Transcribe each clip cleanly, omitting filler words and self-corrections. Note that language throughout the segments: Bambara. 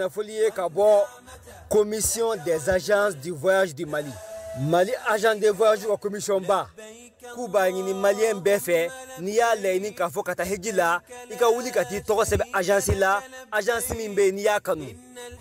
Kunnafoni ye ka bɔ Commission des agences du voyage du Mali. Mali agent de voyage ka commission ba k'u b'a ɲini maliyɛn bɛɛ fɛ, n'i y'a laɲini k'a fɔ ka taa hiji la, i ka wuli ka t'i tɔgɔ sɛbɛn agence la, agence min bɛ yen n'i y'a kanu.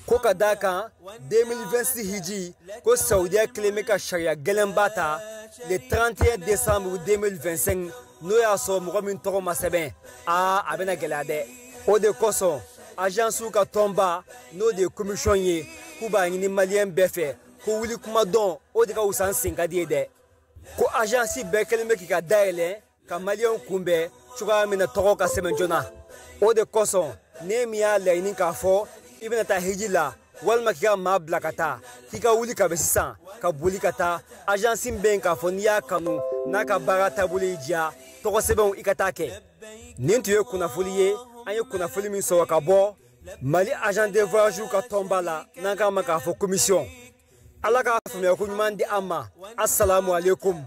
Ko ka d'a kan 2026 hiji ko Saudiya kelen bɛ ka sariya gɛlɛnba ta le 31 décembre 2025, n'o y'a sɔrɔ mɔgɔ min tɔgɔ ma sɛbɛn, aa a bɛna gɛlɛya dɛ. O de kosɔn agence ka tɔnba, n'o de ye commission ye, k'u b'a ɲini maliyɛn bɛɛ fɛ ko wuli kuma dɔn, o de ka wusa n sen ka di ye dɛ. Ko agence bɛɛ kɛlen bɛ k'i ka dayɛlɛ ka maliyɛnw kunbɛn cogoya min na tɔgɔ ka sɛbɛn joona. O de kosɔn ne min y'a laɲini k'a fɔ i bɛna taa hiji la walima k'i ka maa bila ka taa, k'i ka wuli ka bɛ sisan ka boli ka taa agence min bɛ yen k'a fɔ n'i y'a kanu n'a ka baara taabolo y'i diya, tɔgɔ sɛbɛnw i ka taa kɛ. Nin tun ye kunnafoni ye, an ye kunnafoni min sɔrɔ ka bɔ Mali agent de voyage ka tɔnba la, n'an k'a ma k'a fɔ commission. Ala k'a faamuya ko ɲuman di an ma. Assalamu alaikum.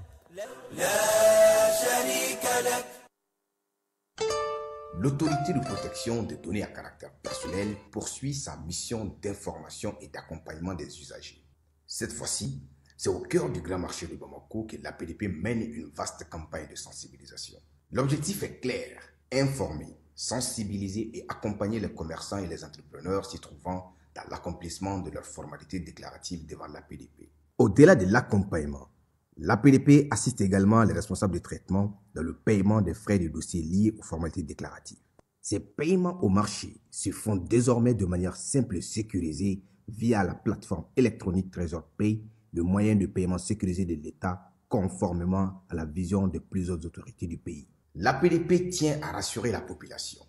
L'autorité de protection des données à caractère personnel poursuit sa mission d'information et d'accompagnement des usagers. Cette fois-ci, c'est au cœur du grand marché de Bamako que l'APDP mène une vaste campagne de sensibilisation. L'objectif est clair, informer, sensibiliser et accompagner les commerçants et les entrepreneurs s'y trouvant dans l'accomplissement de leurs formalités déclaratives devant l'APDP. Au-delà de l'accompagnement, l'APDP assiste également les responsables de traitement dans le paiement des frais de dossier liés aux formalités déclaratives. Ces paiements au marché se font désormais de manière simple et sécurisée via la plateforme électronique Trésor Pay, le moyen de paiement sécurisé de l'État conformément à la vision de plusieurs autorités du pays. L'APDP tient à rassurer la population.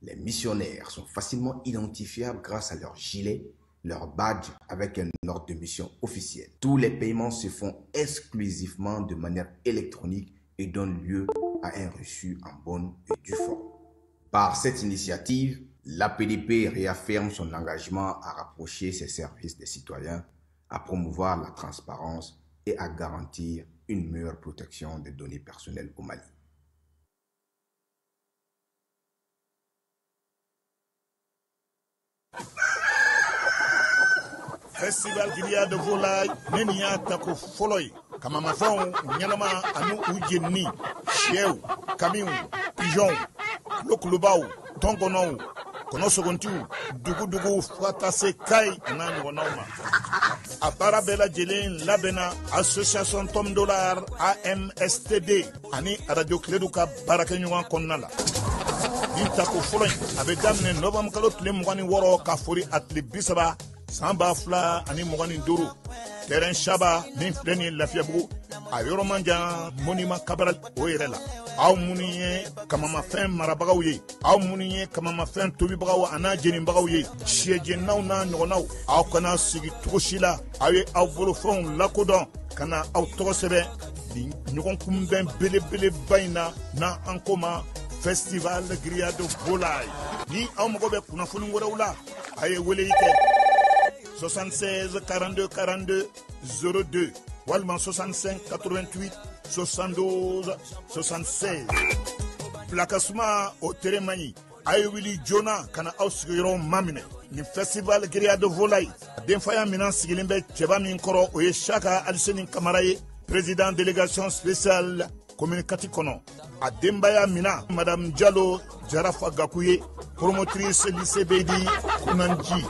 Les missionnaires sont facilement identifiables grâce à leur gilet, leur badge avec un ordre de mission officiel. Tous les paiements se font exclusivement de manière électronique et donnent lieu à un reçu en bonne et due forme. Par cette initiative, l'APDP réaffirme son engagement à rapprocher ses services des citoyens, à promouvoir la transparence et à garantir une meilleure protection des données personnelles au Mali. Festival Grillade de Volaille ne nin y'a tako fɔlɔ ye. Kamamafɛnw ɲɛnama ani u jenini, sɛw, kamiw, pigeonw, kulokulubaw, tɔnkɔnɔw, kɔnɔsogontiw, dugudugu, fo ka taa se kayi a n'a ɲɔgɔnnaw ma. A baara bɛɛ lajɛlen labɛnna association Tom Dollar AMSTD ani radio Kiledu ka baarakɛɲɔgɔn kɔnɔna la. Nin tako fɔlɔ in a bɛ daminɛ novembre kalo tile 26 ka fori a tile 30 san 2025, terrain Saba min filɛ nin ye Lafiyabugu, a yɔrɔ man jan monument Cabral o yɛrɛ la. Aw minnu ye kamamafɛn marabagaw ye, aw minnu ye kamamafɛn tobibagaw a n'a jenibagaw ye, sɛjeninaw n'a ɲɔgɔnnaw, aw kana sigi cogo si la, aw ye aw bolofɛnw lakodɔn ka na aw tɔgɔ sɛbɛn nin ɲɔgɔn kunbɛn belebeleba in na, n'an ko ma Festival Grillade Volaille. Ni aw mago bɛ kunnafoni wɛrɛw la, a ye weleli kɛ 76 42 42 02 walima 65 88 72 76. Plakasuma o tere man ɲi, a ye wuli joona ka na aw sigiyɔrɔw maminɛ. Nin Festival Grillade Volaille denfaya minɛn sigilen bɛ cɛba min kɔrɔ, o ye Saka Aliseni Kamara ye, président délégation spéciale commune 4 kɔnɔ. A denbaya mina Madame Jalo Jarafa Gaku ye, promotrice lycée Beydi Kunanji.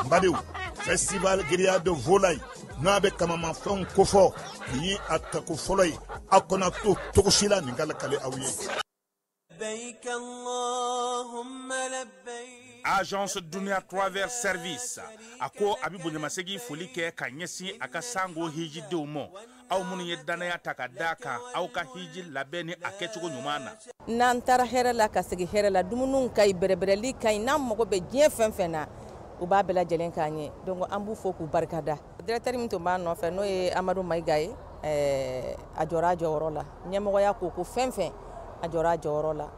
N badenw, Festival Grillade Volaille n'a bɛ kamamafɛnw kofɔ, nin ye a tako fɔlɔ ye, aw kana to cogo si la nin ka lakale aw ye. Agence Dunia Travel Service a ko a bɛ bonyamasegin foli kɛ ka ɲɛsin a ka sango hijidenw ma, aw minnu ye danaya ta ka d'a kan aw ka hiji labɛn ni a kɛcogo ɲuman na. N'an taara hɛrɛ la ka segin hɛrɛ la, dumuniw ka ɲi, bɛrɛbɛrɛli ka ɲi, n'an mago bɛ diɲɛ fɛn fɛn na, u b'a bɛɛ lajɛlen k'an ye. Donc an b'u fo k'u barikada. Directeur min tun b'a nɔfɛ, n'o ye Amadu Mayiga ye, a jɔra a jɔyɔrɔ la. Ɲɛmɔgɔya ko ko fɛn fɛn, a jɔra a jɔyɔrɔ la,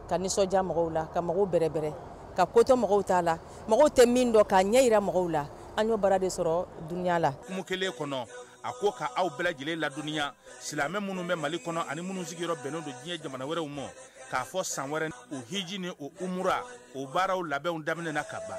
ka nisɔndiya mɔgɔw la, ka mɔgɔw bɛrɛbɛrɛ, ka kotɔ mɔgɔw t'a la, mɔgɔw tɛ min dɔn k'a ɲɛ yira mɔgɔw la. An y'o baara de sɔrɔ dunuya la. Hukumu kelen kɔnɔ, a ko ka aw bɛɛ lajɛlen ladɔnniya, silamɛ minnu bɛ Mali kɔnɔ ani minnu sigiyɔrɔ bɛnnen don diɲɛ jamana wɛrɛw ma, k'a fɔ san wɛrɛ o hiji ni o umura o baaraw labɛnw daminɛna ka ban.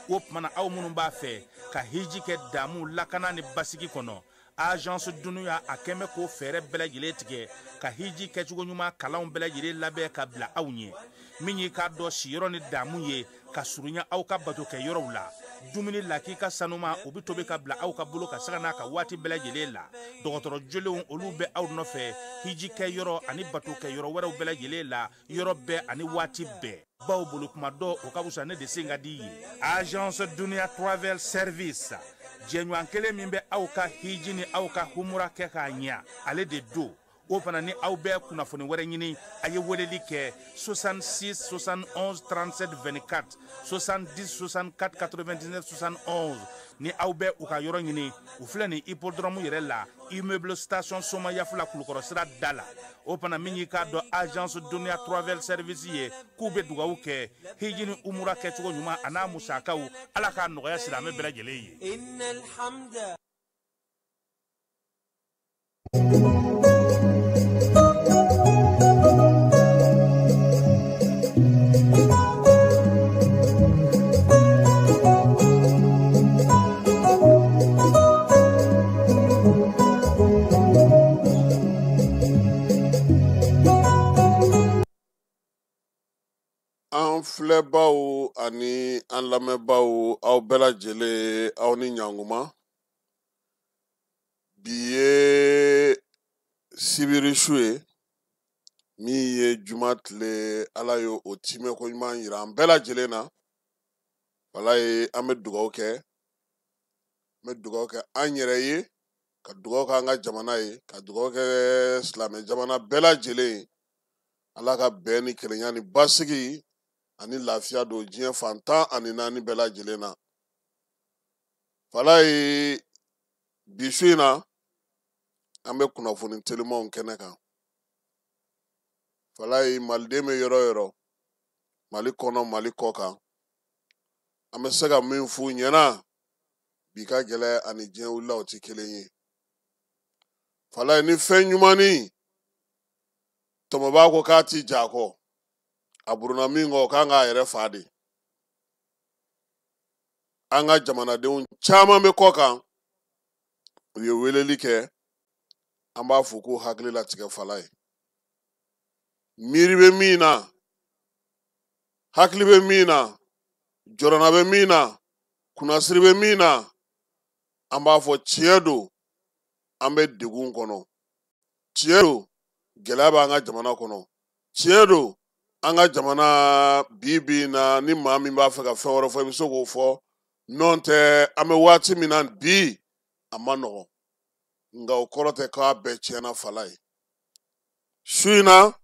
O tuma na aw minnu b'a fɛ ka hiji kɛ damu lakana ni basigi kɔnɔ, agence Dunuya a kɛn bɛ k'o fɛɛrɛ bɛɛ lajɛlen tigɛ ka hiji kɛcogo ɲuman kalanw bɛɛ lajɛlen labɛn ka bila aw ɲɛ. Min y'i k'a dɔn siyɔrɔ ni damu ye ka surunya aw ka bato kɛ yɔrɔw la, dumuni lakika sanuma o bɛ tobi ka bila aw ka bolo ka saga n'a ka waati bɛɛ lajɛlen la. Dɔgɔtɔrɔ jolenw olu bɛ aw nɔfɛ hiji kɛ yɔrɔ ani bato kɛ yɔrɔ wɛrɛw bɛɛ lajɛlen la, yɔrɔ bɛɛ ani waati bɛɛ. Baw bolo kuma dɔ o ka fisa ne de sen ka di ye. Agence Dunuya Travel Service, jɛɲɔgɔn kelen min bɛ aw ka hiji ni aw ka humura kɛ k'a ɲɛ, ale de don. O fana ni aw bɛ kunnafoni wɛrɛ ɲini, a ye weleli kɛ 66 71 37 24, 70 64 99 71. Ni aw bɛ u ka yɔrɔ ɲini, u filɛ nin hippodrome yɛrɛ la, immeuble station Somayafula Kulukɔrɔ sira da la. O fana min y'i k'a dɔn agence Dunuya Travel Service ye, k'u bɛ dugawu kɛ hiji ni umura kɛcogo ɲuman a n'a musakaw, Ala k'a nɔgɔya silamɛ bɛɛ lajɛlen ye. An filɛbaw ani an lamɛnbaw, aw bɛɛ lajɛlen, aw ni ɲankuma. Bi ye sibiri su ye min ye juma tile, Ala ye o timɛko ɲuman yira an bɛɛ lajɛlen na. Walayi, an bɛ dugawu kɛ, an bɛ dugawu kɛ an yɛrɛ ye, ka dugawu kɛ an ka jamana ye, ka dugawu kɛ silamɛ jamana bɛɛ lajɛlen ye. Ala ka bɛn ni kelenya ni basigi ani lafiya don diɲɛ fan 14 bɛɛ lajɛlen na. Walayi, bi su in na an bɛ kunnafoni telimanw kɛnɛ kan. Walayi, maliden bɛ yɔrɔ o yɔrɔ, Mali kɔnɔ, Mali kɔ kan, an bɛ se ka min f'u ɲɛna bi ka gɛlɛn ani diɲɛ wulila o tɛ kelen ye. Walayi, ni fɛn ɲumanni tɔmɔbaa ko k'a ti ja kɔ, a burunna min kɔ, o kan k'a yɛrɛ fa de. An ka jamanadenw caman bɛ kɔ kan, u ye weleli kɛ, an b'a fɔ k'u hakili latigɛ fala ye. Miiri bɛ min na, hakili bɛ min na, jɔrɔna bɛ min na, kunnasiri bɛ min na, an b'a fɔ tiɲɛ don, an bɛ degun kɔnɔ. Tiɲɛ don, gɛlɛya b'an ka jamana kɔnɔ. Tiɲɛ don, an ka jamana bi bi in na, ni maa min b'a fɛ ka fɛn wɛrɛ fɔ, i bɛ se k'o fɔ. N'o tɛ, an bɛ waati min na bi, a ma nɔgɔn. Nka o kɔrɔ tɛ k'a bɛɛ tiɲɛna fala ye. Su in na, n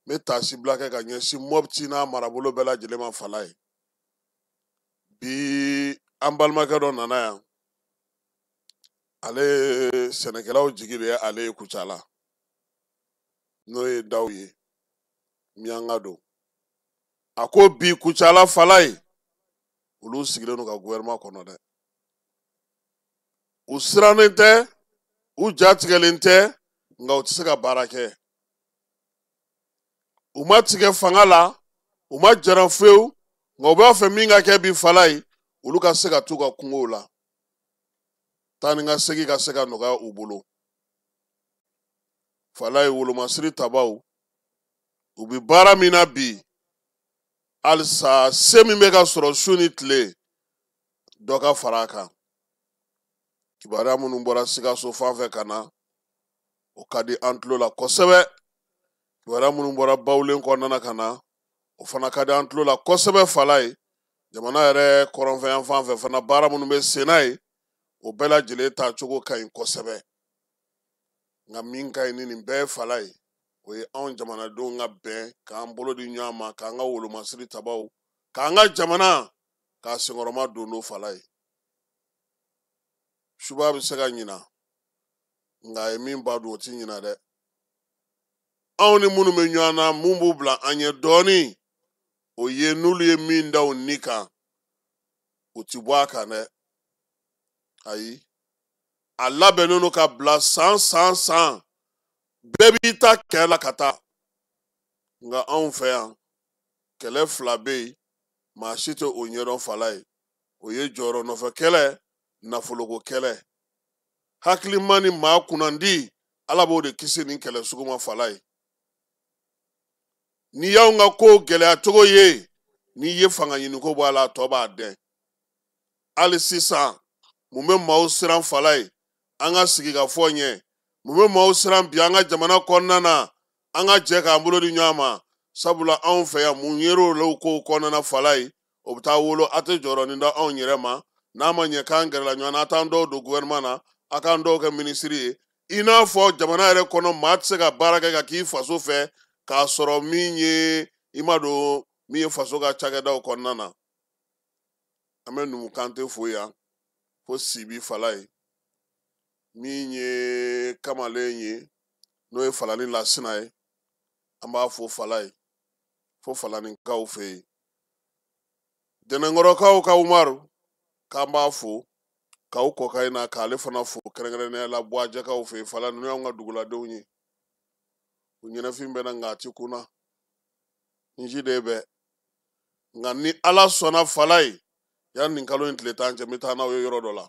bɛ taasibila kɛ ka ɲɛsin Mopti n'a marabolo bɛɛ lajɛlen ma fala ye. Bi an balimakɛ dɔ nana yan, ale ye sɛnɛkɛlaw jigi de ye, ale ye Kucala, n'o ye Daw ye, Miyanka don. A ko bi Kucala fala ye, olu sigilen don ka gouvernement kɔnɔ dɛ. U sirannen tɛ, u ja tigɛlen tɛ, nka u tɛ se ka baara kɛ. U ma tigɛ fanga la, u ma jaran fewu, nka u b'a fɛ min ka kɛ bi fala ye, olu ka se ka t'u ka kungow la. Taa ni ka segin ka se ka nɔgɔya u bolo. Fala ye, wolomasiri tabaw, u bɛ baara min na bi, halisa se min bɛ ka sɔrɔ su ni tile, dɔ ka fara a kan. Kibaruya minnu bɔra Sikaso fan fɛ ka na, o ka di an tulo la kosɛbɛ. Kibaruya minnu bɔra Bawulen kɔnɔna na ka na, o fana ka di an tulo la kosɛbɛ fala ye. Jamana yɛrɛ kɔrɔnfɛ yan fan fɛ fana, baara minnu bɛ sen na ye, o bɛɛ lajɛlen taacogo ka ɲi kosɛbɛ. Nka min ka ɲi ni nin bɛɛ ye fala ye, o ye anw jamanadenw ka bɛn, k'an bolo di ɲɔgɔn ma, k'an ka wolomasiri tabaw, k'an ka jamana k'a senkɔrɔma don don fala ye. Suba bɛ se ka ɲina, nka a ye min ba don o ti ɲina dɛ. Anw ni minnu bɛ ɲɔgɔn na, mun b'u bila an ɲɛ dɔɔnin, o ye n'olu ye min da u ni kan, u ti bɔ a kan dɛ. Ayi, a labɛnnen don ka bila san san san, bɛɛ b'i ta kɛlɛ la ka taa. Nka anw fɛ yan, kɛlɛ fila bɛ yen, maa si tɛ o ɲɛdɔn fala ye. O ye jɔyɔrɔ nɔfɛ kɛlɛ, nafoloko kɛlɛ. Hakilima ni maa kunnandi, Ala b'o de kisi nin kɛlɛ sugu ma fala ye. N'i y'anw ka kow gɛlɛya cogo ye, n'i ye fanga ɲiniko bɔ a la, a tɔ b'a dɛn. Hali sisan, mun bɛ maaw siran fala ye? An ka sigi ka fɔ ɲɛ. Mun bɛ maaw siran bi an ka jamana kɔnɔna na? An ka jɛ k'an bolo di ɲɔgɔn ma. Sabula anw fɛ yan, mun yer'o la kow kɔnɔna na fala ye? O bɛ taa wolo, a tɛ jɔyɔrɔnin da anw yɛrɛ ma. N'a ma ɲɛ k'an gɛrɛla ɲɔgɔn na, a t'an dɔw don gouvernement na, a k'an dɔw kɛ minisiri ye. I n'a fɔ jamana yɛrɛ kɔnɔ, maa tɛ se ka baara kɛ ka k'i faso fɛ k'a sɔrɔ min ye i ma don min ye faso ka cakɛdaw kɔnɔna na. An bɛ Numu Kante fo yan, fo Sibi fala ye. Min ye kamalen ye, n'o ye Falani Lasina ye, an b'a fo fala ye, fo Falaninkaw fɛ yen. Dɛnɛnkɔrɔkaw ka Umaru, k'an b'a fo, k'aw kɔka in na, k'ale fana fo kɛrɛnkɛrɛnnenya la Buwajɛkaw fɛ yen. Fala ninnu y'anw ka duguladenw ye. U ɲɛnafin bɛ na nka a ti kunna. N si de bɛ. Nka ni Ala sɔnna fala ye, yanni nin kalo in tile 10 cɛ, n bɛ taa n'aw ye yɔrɔ dɔ la.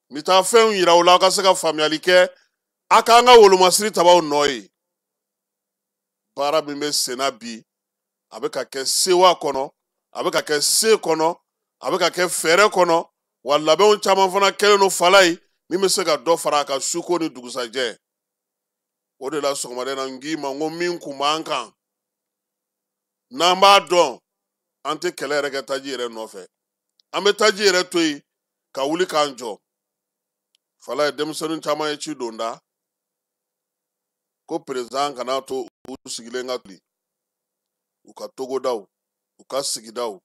N bɛ taa fɛnw yira aw la, aw ka se ka faamuyali kɛ, a k'an ka wolomasiri tabaw nɔ ye. Baara min bɛ senna bi, a bɛ ka kɛ sewa kɔnɔ, a bɛ ka kɛ se kɔnɔ, a bɛ ka kɛ fɛɛrɛ kɔnɔ, wa labɛnw caman fana kɛlen don fala ye, min bɛ se ka dɔ fara a kan suko ni dugusajɛ. O de la sɔgɔmada in na, n k'i ma n ko min kun b'an kan, n'an b'a dɔn, an tɛ kɛlɛ yɛrɛ kɛ taji yɛrɛ nɔfɛ. An bɛ taji yɛrɛ to yen ka wuli k'an jɔ. Fala ye denmisɛnnin caman ye ci don da ko président kana to u sigilen ka tuli. U ka togodaw, u ka sigidaw,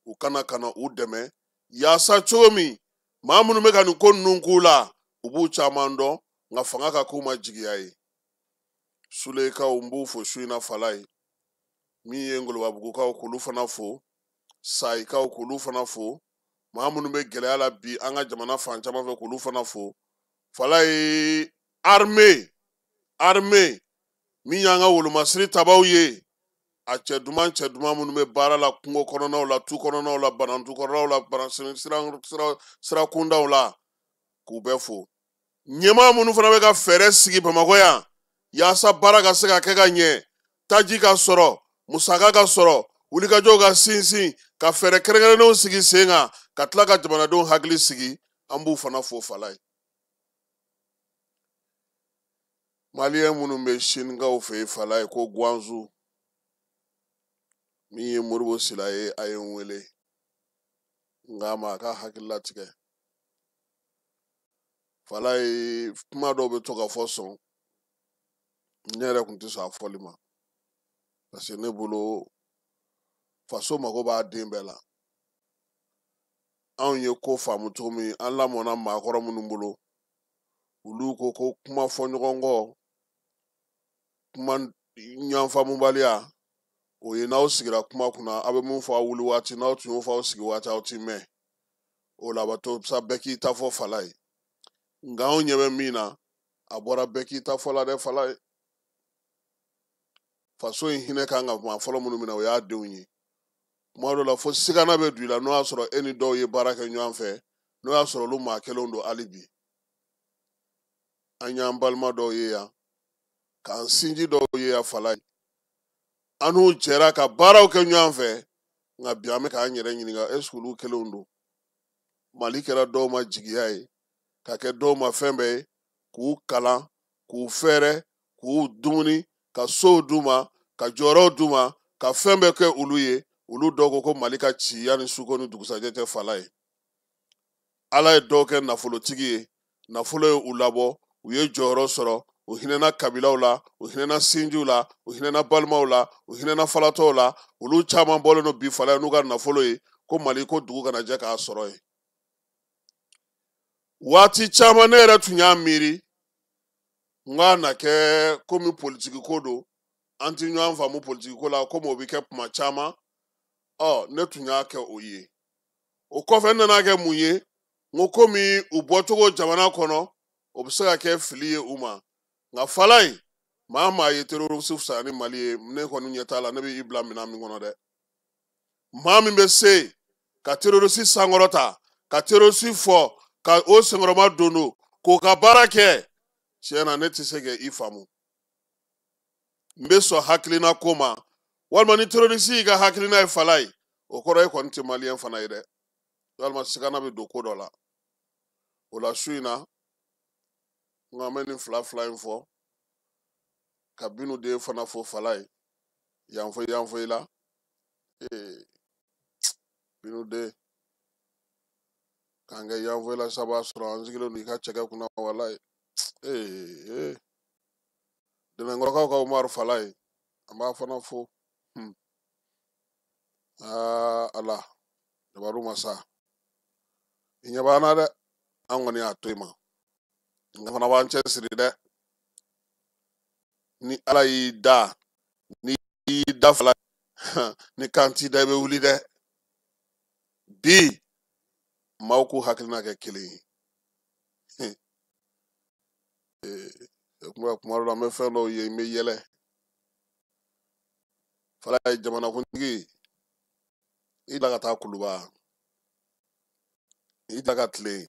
u kana kana u dɛmɛ yaasa cogo min maa minnu bɛ ka nin ko ninnu k'u la, u b'u caman dɔn, nka fanga ka k'u ma jigiya ye. Sulekaw, n b'u fo su in na fala ye. Min ye Ngolobabugukaw, k'olu fana fo, Sayikaw, k'olu fana fo, maa minnu bɛ gɛlɛya la bi an ka jamana fan caman fɛ, k'olu fana fo. Fala ye armée, armée min y'an ka wolomasiri tabaw ye, a cɛ duman cɛ duman minnu bɛ baara la kungo kɔnɔnaw la, tu kɔnɔnaw la, banantu kɔnɔnaw la, bana sira kundaw la, k'u bɛɛ fo. Ɲɛmaa minnu fana bɛ ka fɛɛrɛ sigi Bamakɔ yan yaasa baara ka se ka kɛ ka ɲɛ, taji ka sɔrɔ, musaka ka sɔrɔ, wulikajɔw ka sinsin, ka fɛɛrɛ kɛrɛnkɛrɛnnenw sigi sen kan, ka tila ka jamanadenw hakili sigi, an b'u fana fo fala ye. Maliyɛn minnu bɛ Sinigaw fɛ yen fala ye, ko Guangzhou, min ye Modibo Sila ye, a ye n wele, nka ma a ka hakili latigɛ. Fala ye kuma dɔw bɛ to ka fɔ sɔn, ne yɛrɛ kun tɛ sɔn a fɔli ma, parce que ne bolo faso mago b'a den bɛɛ la. Anw ye ko faamu cogo min, an lamɔna maakɔrɔ minnu bolo, olu ko ko kuma fɔ ɲɔgɔn kɔ, kuma ɲanfaamubaliya, o ye n'aw sigira kuma kunna, aw bɛ mun fɔ aw wuli waati, n'aw tun y'o fɔ aw sigi waati, aw ti mɛn. O la a b'a to sa bɛɛ k'i ta fɔ fala ye. Nka anw ɲɛ bɛ min na, a bɔra bɛɛ k'i ta fɔ la dɛ fala ye. Faso in hinɛ kan ka maa fɔlɔ minnu minɛ, o y'a denw ye. Kuma dɔ la fo sigana bɛ don i la, n'o y'a sɔrɔ e ni dɔw ye baara kɛ ɲɔgɔn fɛ, n'o y'a sɔrɔ olu maa kelenw don hali bi. An y'an balima dɔw ye yan, k'an sinji dɔw ye yan fala ye. An n'u jɛra ka baaraw kɛ ɲɔgɔn fɛ, nka bi an bɛ k'an yɛrɛ ɲininka, est ce que olu kelenw don? Mali kɛra dɔw ma jigiya ye, ka kɛ dɔw ma fɛn bɛɛ ye, k'u kalan, k'u fɛɛrɛ, k'u dumuni, ka sow d'u ma, ka jɔyɔrɔw d'u ma, ka fɛn bɛɛ kɛ olu ye. Olu dɔw ko ko Mali ka ci yanni suko ni dugusajɛ cɛ fala ye. Ala ye dɔw kɛ nafolotigi ye, nafolo ye u labɔ, u ye jɔyɔrɔ sɔrɔ, u hinɛna kabilaw la, u hinɛna sinjiw la, u hinɛna balimaw la, u hinɛna falatɔw la. Olu caman bɔlen don bi fala ye n'u ka nafolo ye, ko Mali ko dugu kana jɛ k'a sɔrɔ yen. Waati caman ne yɛrɛ tun y'a miiri, n k'a na kɛ komi politiki ko don, an ti ɲɔgɔn faamu politiki ko la, komi o bɛ kɛ kuma caman. Ne tun y'a kɛ o ye. O kɔfɛ n nana kɛ mun ye? N ko komi u bɔcogo jamana kɔnɔ, o bɛ se ka kɛ fili ye u ma. Nka fala ye, maa maa ye terroriste fisaya ni Mali ye, ne kɔni ɲɛ t'a la, ne bɛ i bila minɛn min kɔnɔ dɛ. Maa min bɛ se ka terroriste sankɔrɔta, ka terroriste fɔ, ka o senkɔrɔma don don k'o ka baara kɛ, tiɲɛ na ne tɛ se ka i faamu. N bɛ sɔn hakilina ko ma, walima ni terroriste y'i ka hakilina ye fala ye, o kɔrɔ e kɔni tɛ maliyɛn fana ye dɛ, walima sigana bɛ don ko dɔ la. O la su in na, n ko an bɛ nin fila fila in fɔ, ka Binu den fana fo fala ye, yanfo yanfo i la. Binu den k'an kɛ yanfo i la saba sɔrɔ an sigilen don i ka cɛkɛ kunna walayi. Dɛmɛkɔrɔkaw ka Umaru fala ye, an b'a fana fo. Aa Ala, dabaru masa, i ɲɛ b'an na dɛ, an kɔni y'a to i ma, nka fana b'an cɛsiri dɛ. Ni Ala y'i da, ni y'i da fila, ni kan t'i da, i bɛ wuli dɛ. Bi maaw k'u hakilina kɛ kelen ye. Kuma dɔ la an bɛ fɛn dɔw ye, n bɛ yɛlɛ. Fala ye jamanakuntigi, i da ka taa Kuluba, i da ka tilen,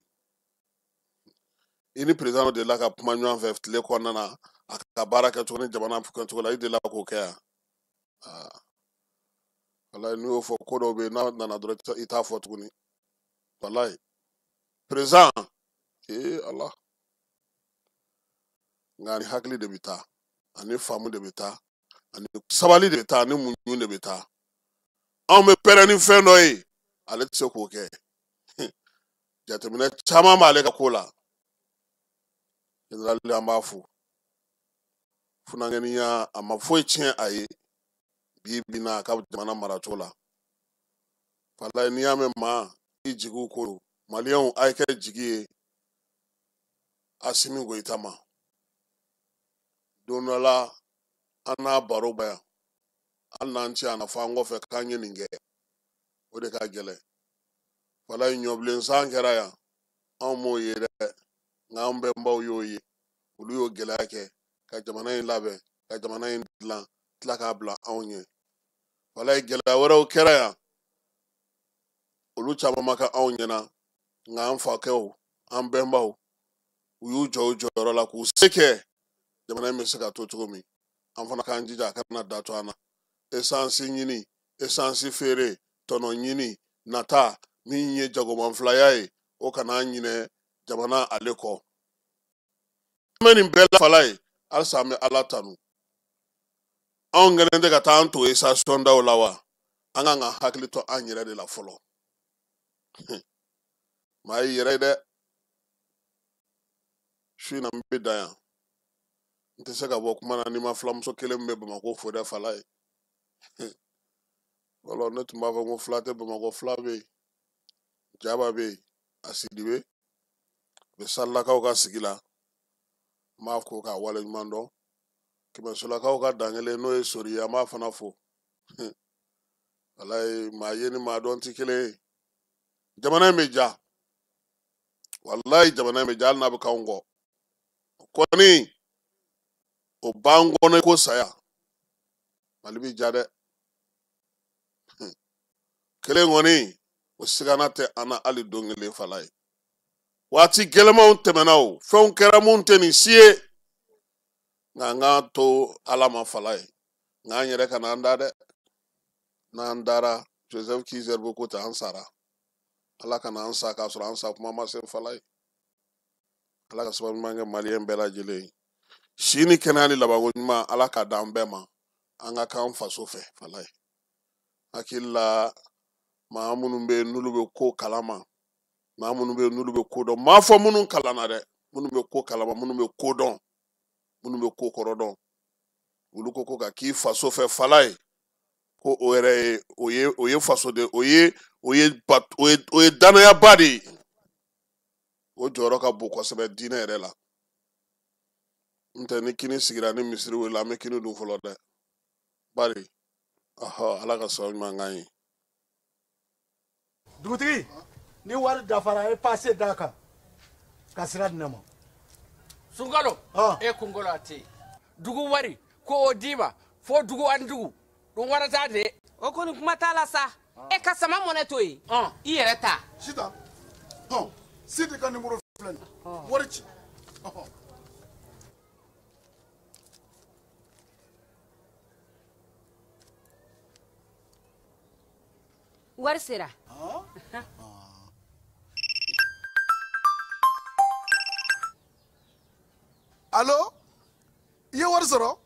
i ni président dɔ delila ka kuma ɲɔgɔn fɛ tile kɔnɔna na, a ka baara kɛcogo ni jamana kɛcogo la, i delila k'o kɛ yan. Walayi, n'u y'o fɔ, ko dɔw bɛ yen, n'a nana dɔrɔn i t'a fɔ tuguni. Walayi président, Ala, nka ni hakili de bɛ taa, ani faamu de bɛ taa, ani sabali de bɛ taa, ani muɲu de bɛ taa. Anw bɛ pɛrɛn ni fɛn dɔ ye, ale tɛ se k'o kɛ. Jateminɛ caman b'ale ka ko la. Général an b'a fo. Funankɛninya a ma foyi tiɲɛ a ye bi bi na a ka jamana maracogo la. Walayi, n'i y'a mɛn maa i jigiw ko don, maliyɛnw a ye kɛ jigi ye Asimi Goyita ma. Don dɔ la an n'a baro ba yan, hali n'an ci a na fɔ an kɔfɛ k'an ye nin kɛ, o de ka gɛlɛn. Walayi, ɲɔbilen san kɛra yan, anw m'o ye dɛ, nka an bɛnbaw y'o ye. Olu y'o gɛlɛya kɛ ka jamana in labɛn, ka jamana in dilan, tila k'a bila anw ɲɛ. Walayi, gɛlɛya wɛrɛw kɛra yan, olu caman ma kɛ anw ɲɛna, nka an fakɛw, an bɛnbaw, u y'u jɔ u jɔyɔrɔ la k'u se kɛ jamana in bɛ se ka to cogo min. An fana k'an jija a kana da to an na. Esansi ɲini, esansi feere, tɔnɔ ɲini, nata min ye jagomanfilaya ye, o kana ɲinɛ jamana ale kɔ. An bɛ nin bɛɛ la fala ye, halisa an bɛ Ala tanu. Anw kɛlen tɛ ka taa an to station daw la wa? An kan ka hakili to an yɛrɛ de la fɔlɔ. Maa y'i yɛrɛ ye dɛ. Su in na n bɛ dan yan. N tɛ se ka bɔ kuma na n'i ma filamuso kelen min bɛ Bamakɔ fo dɛ fala ye. Fɔlɔ ne tun b'a fɔ ko fila tɛ Bamakɔ, fila bɛ yen, Jaba bɛ yen, a Sidibe bɛ Salilakaw ka sigi la. N b'a fɔ k'a waleɲuman dɔn. Kɛmɛsolakaw ka dan kelen n'o ye Sori ye, an b'a fana fo. Walayi, maa ye ni maa dɔn tɛ kelen ye. Jamana in bɛ ja, walayi jamana in bɛ ja, hali n'a bɛ k'anw kɔ. O kɔni o b'an kɔnɔ ko saya. Mali bɛ ja dɛ. Kelen kɔni o sigana tɛ an na hali don kelen fala ye. Waati gɛlɛmanw tɛmɛna o, fɛnw kɛra mun tɛ nin si ye. Nka an k'a to Ala ma fala ye. Nka an yɛrɛ kana an da dɛ. N'an dara, Joseph Ki-Zerbo ko ten, an sara. Ala kana an sa k'a sɔrɔ an sa kuma ma se fala ye. Ala ka sababu ɲuman kɛ maliyɛn bɛɛ lajɛlen ye. Si ni kɛnɛya ni labanko ɲuman, Ala k'a d'an bɛɛ ma. An ka k'an faso fɛ fala ye. Hakili la maa minnu bɛ yen n'olu bɛ ko kalama, maa minnu bɛ yen n'olu bɛ ko dɔn, maa fɔ minnu kalanna dɛ, minnu bɛ ko kalama, minnu bɛ ko dɔn, minnu bɛ ko kɔrɔ dɔn, olu ko ko ka k'i faso fɛ fala ye, ko o yɛrɛ ye, o ye, o ye faso de, o ye, o ye ba, o ye, o ye danayaba de ye. O jɔyɔrɔ ka bon kosɛbɛ diinɛ yɛrɛ la. N tɛ ni kini sigira ni misiri wele, an bɛ kini dun fɔlɔ dɛ. Bari, ɔhɔ, Ala ka sababu ɲuman k'an ye. Dugutigi, ni wari dafara, e passe d'a kan ka sira di ne ma. Sunkalo, e kunkolo a tɛ yen. Dugu wari ko o d'i ma fo dugu ani dugu, dun warata de. O kɔni kuma t'a la sa. E ka sama mɔnɛ to yen i yɛrɛ ta sisan Sidi ka numéro filɛ nin wari ci wari sera Allo i ye wari sɔrɔ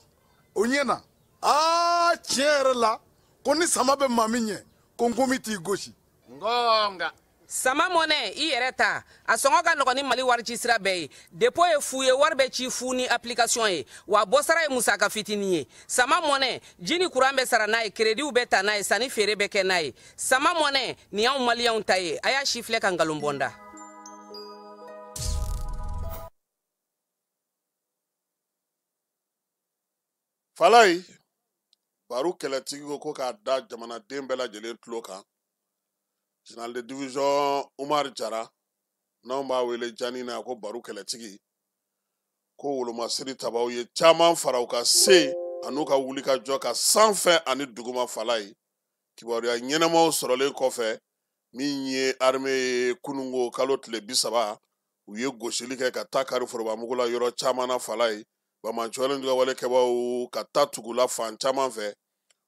o ɲɛna aa tiɲɛ yɛrɛ la ko ni sama bɛ maa min ɲɛ ko nkomi t'i gosi ngonga sama mɔnɛ i yɛrɛ ta a sɔngɔ ka nɔgɔn ni Mali wari ci sira bɛɛ ye dépôt ye fu ye wari bɛ ci fu ni application ye wa bɔsara ye musaka fitinin ye sama mɔnɛ ji ni courant bɛ sara n'a ye crédit bɛ ta n'a ye sanni feere bɛ kɛ n'a ye sama mɔnɛ nin y'anw maliyɛnw ta ye a y'a si filɛ ka nkalon bɔ n da. Falayi Baru kɛlɛtigi ko k'a da jamanaden bɛɛ lajɛlen tulo kan général de division Umar Jara n'anw b'a wele jani na ko Baru kɛlɛtigi ko wolomasiri tabaw ye caman fara u ka se an'u ka wulikajɔ ka sanfɛ ani duguma Falayi kibaruya ɲɛnamaw sɔrɔlen kɔfɛ min ye armée ye kunungo kalo tile 30 u ye gosili kɛ ka taa kari forobamugu la yɔrɔ caman na Falayi bamancɔlen juga wale kɛbaw ka taa tugula fan caman fɛ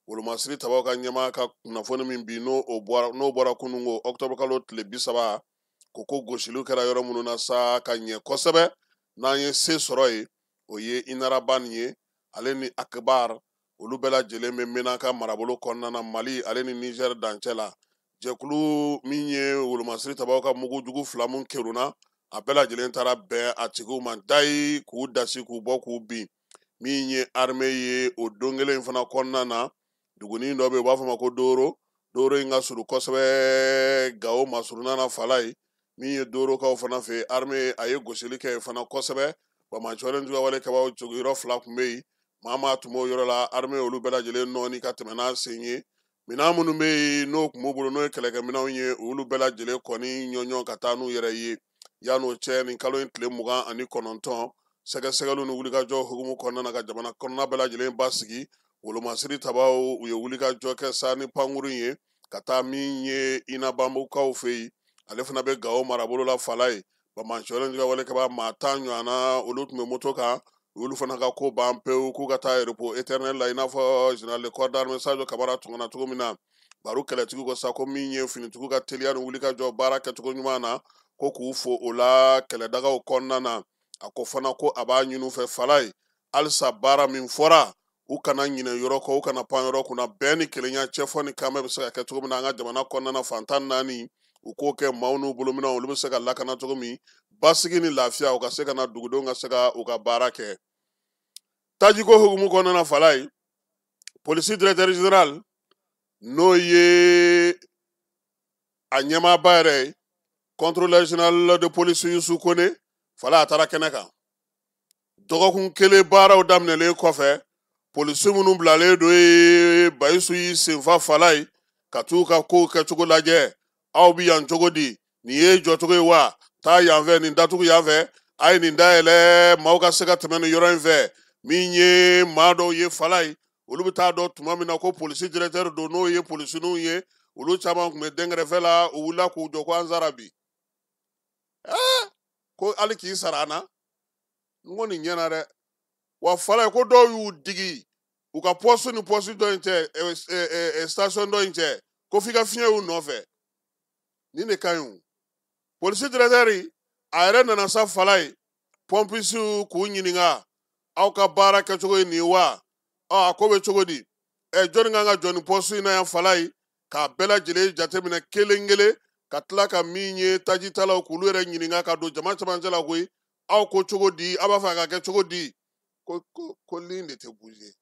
wolomasiri tabaw ka ɲɛmaa ka kunnafoni min bi n'o bɔra kunungo octobre kalo tile 30 ko gosiliw kɛra yɔrɔ minnu na sa ka ɲɛ kosɛbɛ n'an ye se sɔrɔ yen o ye Inaraban ye ale ni Akbar olu bɛɛ lajɛlen bɛ Menaka marabolo kɔnɔna na Mali ale ni Niger dancɛ la jɛkulu min ye wolomasiri tabaw ka mugujugu fila mun kerunna a bɛɛ lajɛlen taara bɛn a tigiw ma dayi k'u dasi k'u bɔ k'u bin min ye armée ye o don kelen in fana kɔnɔna na dugunin dɔ bɛ yen u b'a fɔ ma ko Doro Doro in ka surun kosɛbɛ Gawo masurunna na Falayi min ye Dorokaw fana fɛ armée a ye gosili kɛ fana kosɛbɛ bamancɔlen juguya wale kɛbaw jogiyɔrɔ fila tun bɛ yen maa maa tun b'o yɔrɔ la armée olu bɛɛ lajɛlen nɔɔni ka tɛmɛ n'a sen ye minɛn minnu bɛ yen n'o tun b'u bolo n'o ye kɛlɛkɛminɛnw ye olu bɛɛ lajɛlen kɔni ɲɔɲɔn ka taa n'u yɛrɛ ye yan'o cɛ nin kalo in tile 29 sɛgɛsɛgɛliw ni wulikajɔ hukumu kɔnɔna na ka jamana kɔnɔna bɛɛ lajɛlen basigi wolomasiri tabaw u ye wulikajɔ kɛ sa ni pankurun ye ka taa min ye Inabanbukaw fɛ yen ale fana bɛ Gawo marabolo la Falayi bamancɔlen juguya wale kɛbaa maa 10 ɲɔgɔnna olu tun bɛ moto kan olu fana ka ko ban pewu k'u ka taa repos éternel la i n'a fɔ général de corps d'armée Sadio Kamara tungana cogo min na Baru kɛlɛtigi ko sa ko min ye finitigiw ka teliya ni wulikajɔ baara kɛcogo ɲuman na ko k'u fo o la kɛlɛdagaw kɔnɔna na a ko fana ko a b'a ɲini u fɛ Falayi halisa baara min fɔra u kana ɲinɛ yɔrɔ kɔ u kana pan yɔrɔ kunna bɛn ni kelenya cɛfɔ ni kanbɛn bɛ se ka kɛ cogo min na an ka jamana kɔnɔna na fan 14 u k'o kɛ maaw n'u bolominɛnw olu bɛ se ka lakana cogo min basigi ni lafiya u ka se ka na dugudenw ka se ka u ka baara kɛ tajiko hukumu kɔnɔna na Falayi polisi directeur général n'o ye a ɲɛmaaba yɛrɛ ye contrôleur général de police Youssou Kone Falayi a taara kɛnɛ kan dɔgɔkun kelen baaraw daminɛlen kɔfɛ polisi minnu bilalen don ye Bayisu y'i senfa Falayi ka t'u ka kow kɛcogo lajɛ aw bi yan cogo di nin ye jɔcogo ye wa taa yan fɛ nin datugu yan fɛ a ye nin dayɛlɛ maaw ka se ka tɛmɛ nin yɔrɔ in fɛ min ye maa dɔw ye Falayi olu bɛ taa dɔn tuma min na ko polisi directeur don n'o ye polisininw ye olu caman tun bɛ dɛnkɛrɛfɛ la u wulila k'u jɔ ko an sara bi ko hali k'i sara an na n ko nin ɲɛna dɛ wa Falayi ko dɔw y'u digi u ka poste ni poste dɔ in cɛ station dɔ in cɛ ko f'i ka fiɲɛ y'u nɔfɛ nin de ka ɲi o polisi directeur a yɛrɛ nana sa Falayi pɔmpisiw k'u ɲininka aw ka baara kɛcogo ye nin ye wa a ko bɛ cogo di jɔnni kan ka jɔ nin poste in na yan Falayi k'a bɛɛ lajɛlen jateminɛ kelen kelen ka tila ka min ye tajitalaw k'olu yɛrɛ ɲininka ka don jama camancɛ la koyi aw ko cogo di aw b'a fɛ a ka kɛ cogo di ko ko ko ligne de tɛ bouger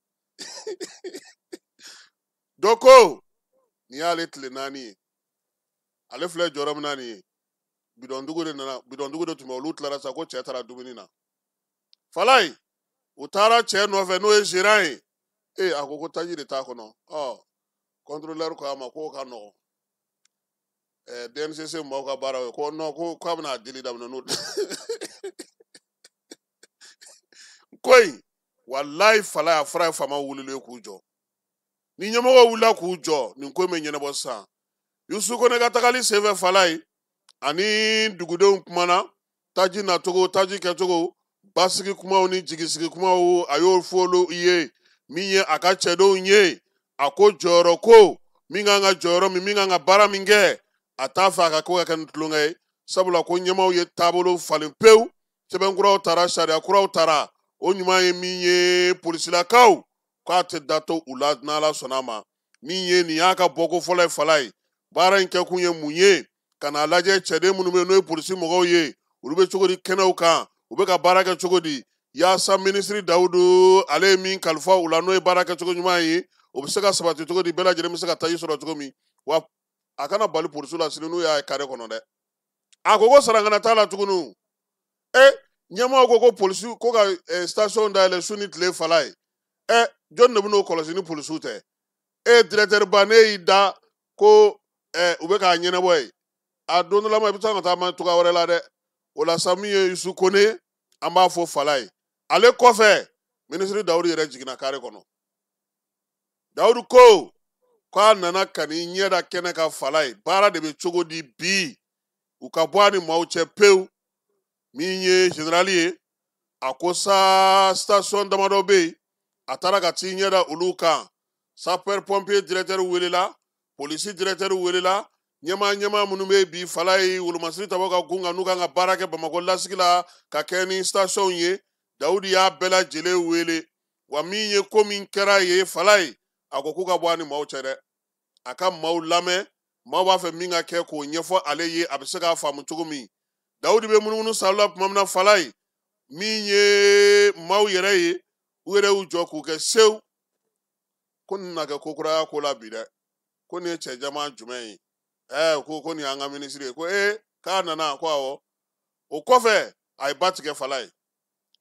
dɔ ko nin y'ale tile 4 ye ale filɛ jɔyɔrɔ min na nin ye bidɔndugu de nana bidɔndugu de tun bɛ olu tilara sa ko cɛ taara dumuni na Falayi u taara cɛ nɔfɛ n'o ye gérant ye a ko ko taji de t'a kɔnɔ contrôleur ko a ma k'o ka nɔgɔn DNCC maaw ka baara ye ko non ko k'a bɛna a dili daminɛ n'o ko in walayi Falayi a fɔra ye faamaw wulilen k'u jɔ ni ɲɛmɔgɔw wulila k'u jɔ nin ko in bɛ ɲɛnabɔ sisan Yusu Kone ka tagali senfɛ Falaye ani dugudenw kumana taji nacogo, taji kɛcogo, basigi kumaw ni jigisigi kumaw, a y'o fɔ olu ye. Min ye a ka cɛdenw ye, a ko jɔyɔrɔ ko min kan ka jɔyɔrɔ min, min kan ka baara min kɛ, a t'a fɛ a ka ko ka kɛ ni tulonkɛ ye, sabula ko ɲɛmaaw ye taabolo falen pewu, sɛbɛn kuraw tara, sariya kuraw tara. O ɲuman ye min ye, polisilakaw k'a tɛ da to u la n'Ala sɔnna a ma. Min ye nin y'a ka bɔko fɔlɔ ye Falaye, baara in kɛkun ye mun ye? Ka n'a lajɛ cɛden minnu bɛ yen n'o ye polisi mɔgɔw ye, olu bɛ cogo di kɛnɛw kan, u bɛ ka baara kɛ cogo di, yaasa minisiri Dawudu ale ye min kalifa u la n'o ye baara kɛcogo ɲuman ye, o bɛ se ka sabati cogo di, bɛɛ lajɛlen bɛ se ka taji sɔrɔ cogo min. Wa a kana bali polisiw la sini n'u y'a ye kare kɔnɔ dɛ. A ko ko sarankana t'a la tuguni. Ɲɛmɔgɔw ko ko polisiw ko ka station dayɛlɛ su ni tile Falaye. Jɔn de bɛn'o kɔlɔsi ni polisiw tɛ? Directeur ba, ne y'i da ko u bɛ k'a ɲɛnabɔ ye. A don dɔ la ma, i bɛ taa ka taa ma cogoya wɛrɛ la dɛ. O la sa, min ye Yusu Kone, an b'a fɔ Falaye. Ale kɔfɛ, minisiri Dawudu yɛrɛ jiginna kare kɔnɔ. Dawudu ko k'a nana ka n'i ɲɛ da kɛnɛ kan Falaye, baara de bɛ cogo di bi, u ka bɔ a ni maaw cɛ pewu. Min ye général ye, a ko sa station damadɔ bɛ yen, a taara ka t'i ɲɛ da olu kan. Sapeur pompier directeur welela, polisi directeur welela, ɲɛmaa minnu bɛ bi Falaye wolomasiri tabaw ka gun kan n'u kan ka baara kɛ Bamakɔ lasigi la ka kɛ ni station ye, Dawudu y'a bɛɛ lajɛlen wele. Wa min ye ko min kɛra ye Falaye, a ko k'u ka bɔ a ni maaw cɛ dɛ, a ka maaw lamɛn, maaw b'a fɛ min ka kɛ k'o ɲɛfɔ ale ye, a bɛ se k'a faamu cogo min. Dawudu bɛ munumunu salo la tuma min na Falaye, min ye maaw yɛrɛ ye, u yɛrɛ y'u jɔ k'u kɛ sewu, ko nin na kɛ ko kuraya ko la bi dɛ, ko nin ye cɛ jama jumɛn ye? Ko nin y'an ka minisiri ye, ko k'a nana, ko awɔ. O kɔfɛ a ye ba tigɛ Falaye,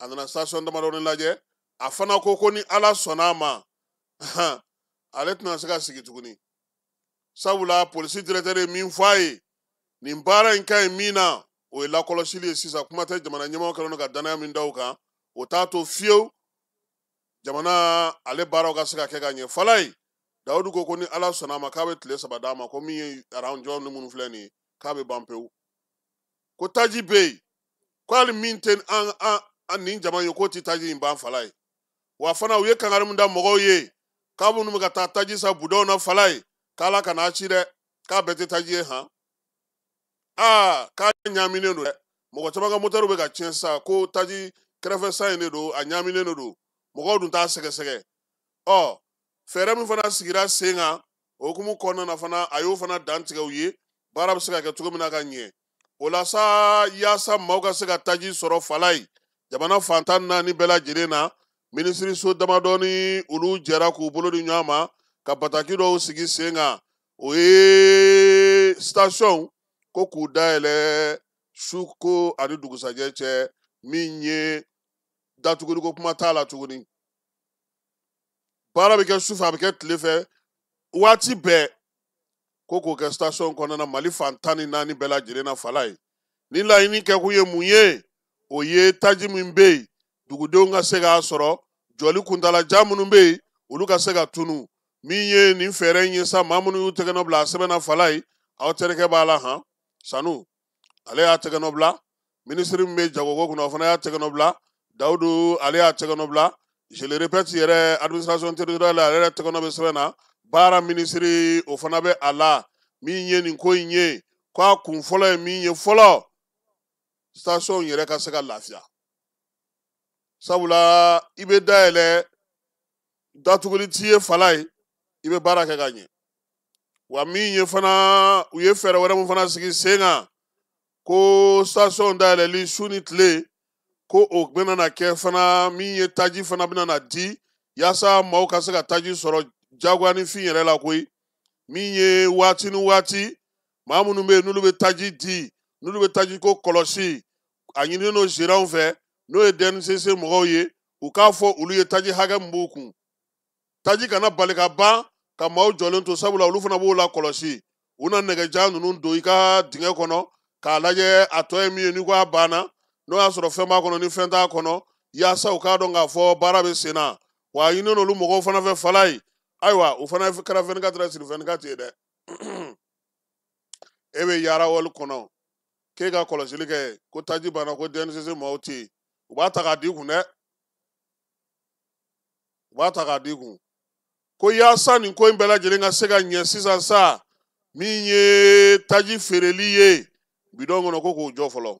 a nana station damadɔni lajɛ, a fana ko ko ni Ala sɔnna a ma, ale tɛna se ka sigi tuguni, sabula polisi directeur ye min fɔ a ye, nin baara in ka ɲi min na, o ye lakɔlɔsili ye sisan. Kuma tɛ jamana ɲɛmaaw kɛlen don ka danaya min da u kan, o t'a to fiyewu jamana ale baaraw ka se ka kɛ ka ɲɛ. Falaye, Dawudu ko ko ni Ala sɔnna a ma, k'a bɛ tile 3 d'a ma, ko min ye aranjɔ ni minnu filɛ nin ye, k'a bɛ ban pewu, ko taji bɛ yen, ko hali min tɛ an nin jama ye, k'o tɛ taji in ban Falaye. Wa fana u ye kangari min da mɔgɔw ye, k'a minnu bɛ ka taa taji san budɔnw na Falaye, k'Ala kana ci dɛ, k'a bɛɛ tɛ taji ye han. K'a ɲaaminen don dɛ, mɔgɔ caman ka motɛriw bɛ ka tiɲɛ sisan, ko taji kɛrɛfɛ san in de don, a ɲaaminen de don, mɔgɔw dun t'a sɛgɛsɛgɛ. Fɛɛrɛ min fana sigira sen kan o hukumu kɔnɔna na fana, a y'o fana dantigɛ u ye, baara bɛ se ka kɛ cogo min na ka ɲɛ. O la sa, yaasa maaw ka se ka taji sɔrɔ Falaye, jamana fan 14 bɛɛ lajɛlen na, minisiriso damadɔni olu jɛra k'u bolo di ɲɔgɔn ma ka bataki dɔw sigi sen kan, o ye station ko k'u dayɛlɛ su ko ani dugusajɛ cɛ, min ye datuguliko kuma t'a la tuguni. Baara bɛ kɛ su fɛ, a bɛ kɛ tile fɛ, waati bɛɛ, ko k'o kɛ station kɔnɔna na Mali fan 14 bɛɛ lajɛlen na Falaye. Ni laɲini kɛkun ye mun ye? O ye taji min bɛ yen, dugudenw ka se k'a sɔrɔ, jɔli kuntalajan minnu bɛ yen, olu ka se ka tunu. Min ye nin fɛɛrɛ in ye sa, maa minnu y'u tɛgɛ nɔ bila a sɛbɛn na Falaye, aw terikɛ b'a la han, Sanu, ale y'a tɛgɛ nɔ bila. Minisiri min bɛ jagoko kunna, o fana y'a tɛgɛ nɔ bila. Dawudu, ale y'a tɛgɛ nɔ bila. Je le répète yɛrɛ, administration territoriale, ale yɛrɛ tɛgɛ nɔ bɛ sɛbɛn na. Baara minisiri, o fana bɛ a la. Min ye nin ko in ye, k'a kun fɔlɔ ye min ye fɔlɔ, station yɛrɛ ka se ka lafiya, sabula i bɛ dayɛlɛ, datuguli t'i ye Falaye, i bɛ baara kɛ ka ɲɛ. Wa min ye fana, u ye fɛɛrɛ wɛrɛ min fana sigi sen kan, ko station dayɛlɛli su ni tile, ko o bɛna na kɛ fana, min ye taji fana bɛna na di, yaasa maaw ka se ka taji sɔrɔ jagoya ni fin yɛrɛ la koyi. Min ye waati ni waati, maa minnu bɛ yen n'olu bɛ taji di, n'olu bɛ taji ko kɔlɔsi, a ɲininen don gérantw fɛ, n'o ye DNCC mɔgɔw ye, u k'a fɔ olu ye taji hakɛ min b'u kun, taji kana bali ka ban ka maaw jɔlen to, sabula olu fana b'o la kɔlɔsi. U na nɛgɛjan ninnu don i ka dingɛ kɔnɔ k'a lajɛ a tɔ ye min ye, n'i ko a banna, n'o y'a sɔrɔ fɛn b'a kɔnɔ ni fɛn t'a kɔnɔ, yaasa u k'a dɔn k'a fɔ baara bɛ sen na. Wa a ɲininen olu mɔgɔw fana fɛ Falaye, ayiwa, o fana kɛra 24 heures sur 24 ye dɛ. E bɛ yarawali kɔnɔ k'e ka kɔlɔsili kɛ ko taji banna ko DNCC maaw tɛ yen, u b'a ta k'a d'i kun dɛ, u b'a ta k'a d'i kun. Ko yaasa nin ko in bɛɛ lajɛlen ka se ka ɲɛ sisan sa, min ye taji feereli ye bidɔn kɔnɔ, ko k'o jɔ fɔlɔ.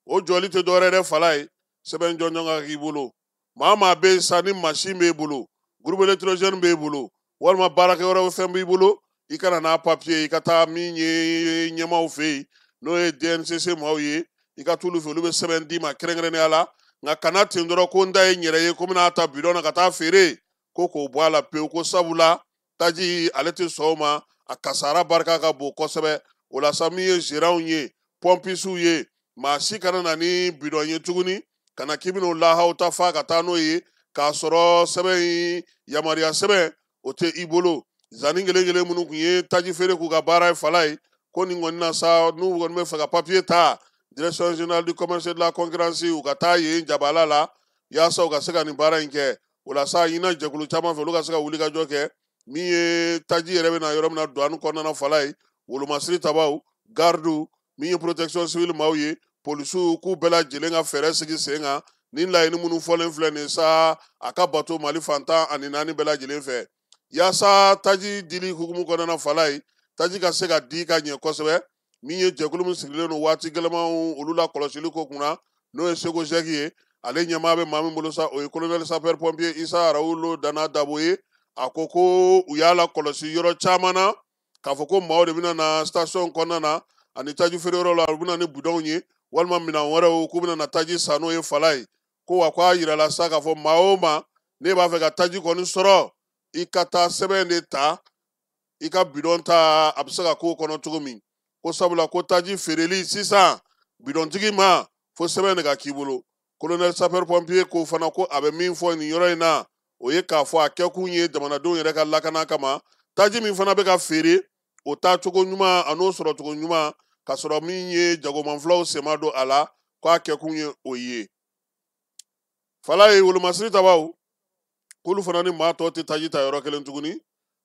O jɔli tɛ dɔwɛrɛ dɛ fala ye, sɛbɛn jɔnjɔn ka k'i bolo. Maa maa bɛ yen sa ni mansin b'e bolo, groupe électrogène b'e bolo, walima baarakɛyɔrɔ fɛn b'i bolo, i kana n'a papiye, i ka taa min ye ɲɛmaaw fɛ yen, n'o ye DNCC maaw ye, i ka t'olu fɛ, olu bɛ sɛbɛn d'i ma kɛrɛnkɛrɛnnenya la. Nka kana ten dɔrɔn ko n ta ye n yɛrɛ ye, ko n bɛna ta bidɔn na ka taa feere, ko k'o bɔ a la pewu, ko sabula taji ale tɛ sɔn o ma, a kasara barika ka bon kosɛbɛ. O la sa, min ye gérantw ye, pɔmpisiw ye, maa si kana na ni bidɔn ye tuguni, ka na k'i bɛn'o lahaw ta fa ka taa n'o ye, k'a sɔrɔ sɛbɛn in yamaruya sɛbɛn o tɛ i bolo. Zanni kelen kelen minnu tun ye taji feere k'u ka baara ye fala ye, ko nin kɔni na sa, n'u kɔni bɛ fɛ ka papiye ta direction générale du commerce et de la concurrence, u ka taa yen jabala la, yaasa u ka se ka nin baara in kɛ. O la sa, ɲinan jɛkulu caman fɛ, olu ka se ka wulikajɔ kɛ. Min ye taji yɛrɛ bɛ na yɔrɔ min na douane kɔnɔna na fala ye, wolomasiri tabaw, gardiw, min ye protection civile maaw ye, polisiw, k'u bɛɛ lajɛlen ka fɛɛrɛ sigi sen kan. Nin laɲini minnu fɔlen filɛ nin sa, a ka bato Mali fan 14 bɛɛ lajɛlen fɛ, yaasa taji dili hukumu kɔnɔna na fala ye, taji ka se ka di ka ɲɛ kosɛbɛ. Min ye jɛkulu min sigilen don waati gɛlɛmanw olu la kɔlɔsili ko kunna, n'o ye SEGOGEC ye, ale ɲɛmaa bɛ maa min bolo sa, o ye colonel sapeur pompier Isa Rawulo Dana Dabo ye. A ko ko u y'a la kɔlɔsi yɔrɔ caman na k'a fɔ ko maaw de bɛna na station kɔnɔna na ani taji feere yɔrɔ la, u bɛna ni bidɔnw ye walima minɛn wɛrɛw, k'u bɛna na taji san n'o ye fala ye. Ko wa ko a yirala sa k'a fɔ maa o maa n'e b'a fɛ ka taji kɔni sɔrɔ, i ka taa sɛbɛn de ta, i ka bidɔn ta, a bɛ se ka k'o kɔnɔ cogo min. Ko sabula ko taji feereli sisan bidɔntigi ma, fo sɛbɛn de ka k'i bolo. Colonel sapeur pompier ko fana ko a bɛ min fɔ nin yɔrɔ in na, o ye k'a fɔ a kɛkun ye jamanadenw yɛrɛ ka lakana kama. Taji min fana bɛ ka feere, o taacogo ɲuman a n'o sɔrɔcogo ɲuman, k'a sɔrɔ min ye jagomanfilaw senma don a la, k'a kɛkun ye o ye. Fala ye, wolomasiri tabaw, k'olu fana ni maa tɔw tɛ taji ta yɔrɔ kelen tuguni.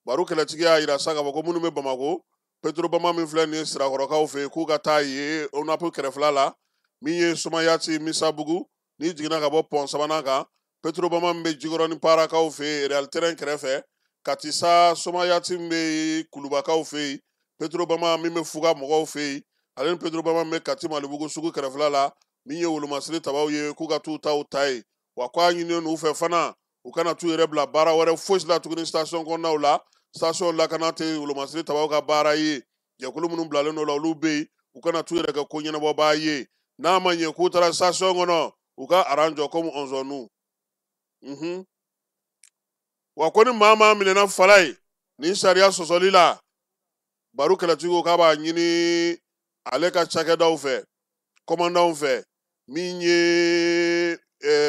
Baro kɛlɛtigi y'a yira sa k'a fɔ ko minnu bɛ Bamakɔ, Petrobama min filɛ nin ye Sirakɔrɔkaw fɛ yen, k'u ka taa yen ONAP kɛrɛfɛla la, min ye Somayati Misabugu, n'i jiginna ka bɔ pɔn sabanan kan, Petrobama min bɛ Jikɔrɔni Parakaw fɛ yen, Real Terrain kɛrɛfɛ, Kati sa Somayati min bɛ Kulubakaw fɛ yen, Petrobama min bɛ Fuga mɔgɔw fɛ yen, ale ni Petrobama min bɛ Kati Malibugu sugu kɛrɛfɛla la, min ye wolomasiri tabaw ye, k'u ka t'u taw ta yen. Wa k'a ɲininen n'u fɛ fana, u kana t'u yɛrɛ bila baara wɛrɛ fosi la tuguni station kɔnɔnaw la. Station lakana tɛ wolomasiri tabaw ka baara ye. Jɛkulu minnu bilalen don la, olu bɛ yen, u kana t'u yɛrɛ kɛ ko ɲɛnabɔbaa ye. N'a ma ɲɛ k'u taara station kɔnɔ, u ka aran jɔ komi ɔnzɔnnu. Wa ko ni maa maa minɛna fala ye nin sariya sɔsɔli la, baro kɛlɛtigiw k'a b'a ɲini ale ka cakɛdaw fɛ, kɔmandanw fɛ, min ye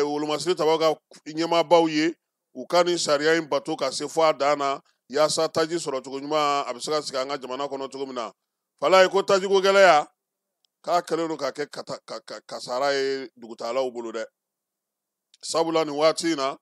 wolomasiri tabaw ka ɲɛmaabaw ye, u ka nin sariya in bato ka se fo a dan na, yaasa taji sɔrɔcogo ɲuman a bɛ se ka sigi an ka jamana kɔnɔ cogo min na. Fala ye, ko tajiko gɛlɛya k'a kɛlen don ka kɛ kasara ye dugutalaw bolo dɛ. Sabula nin waati in na,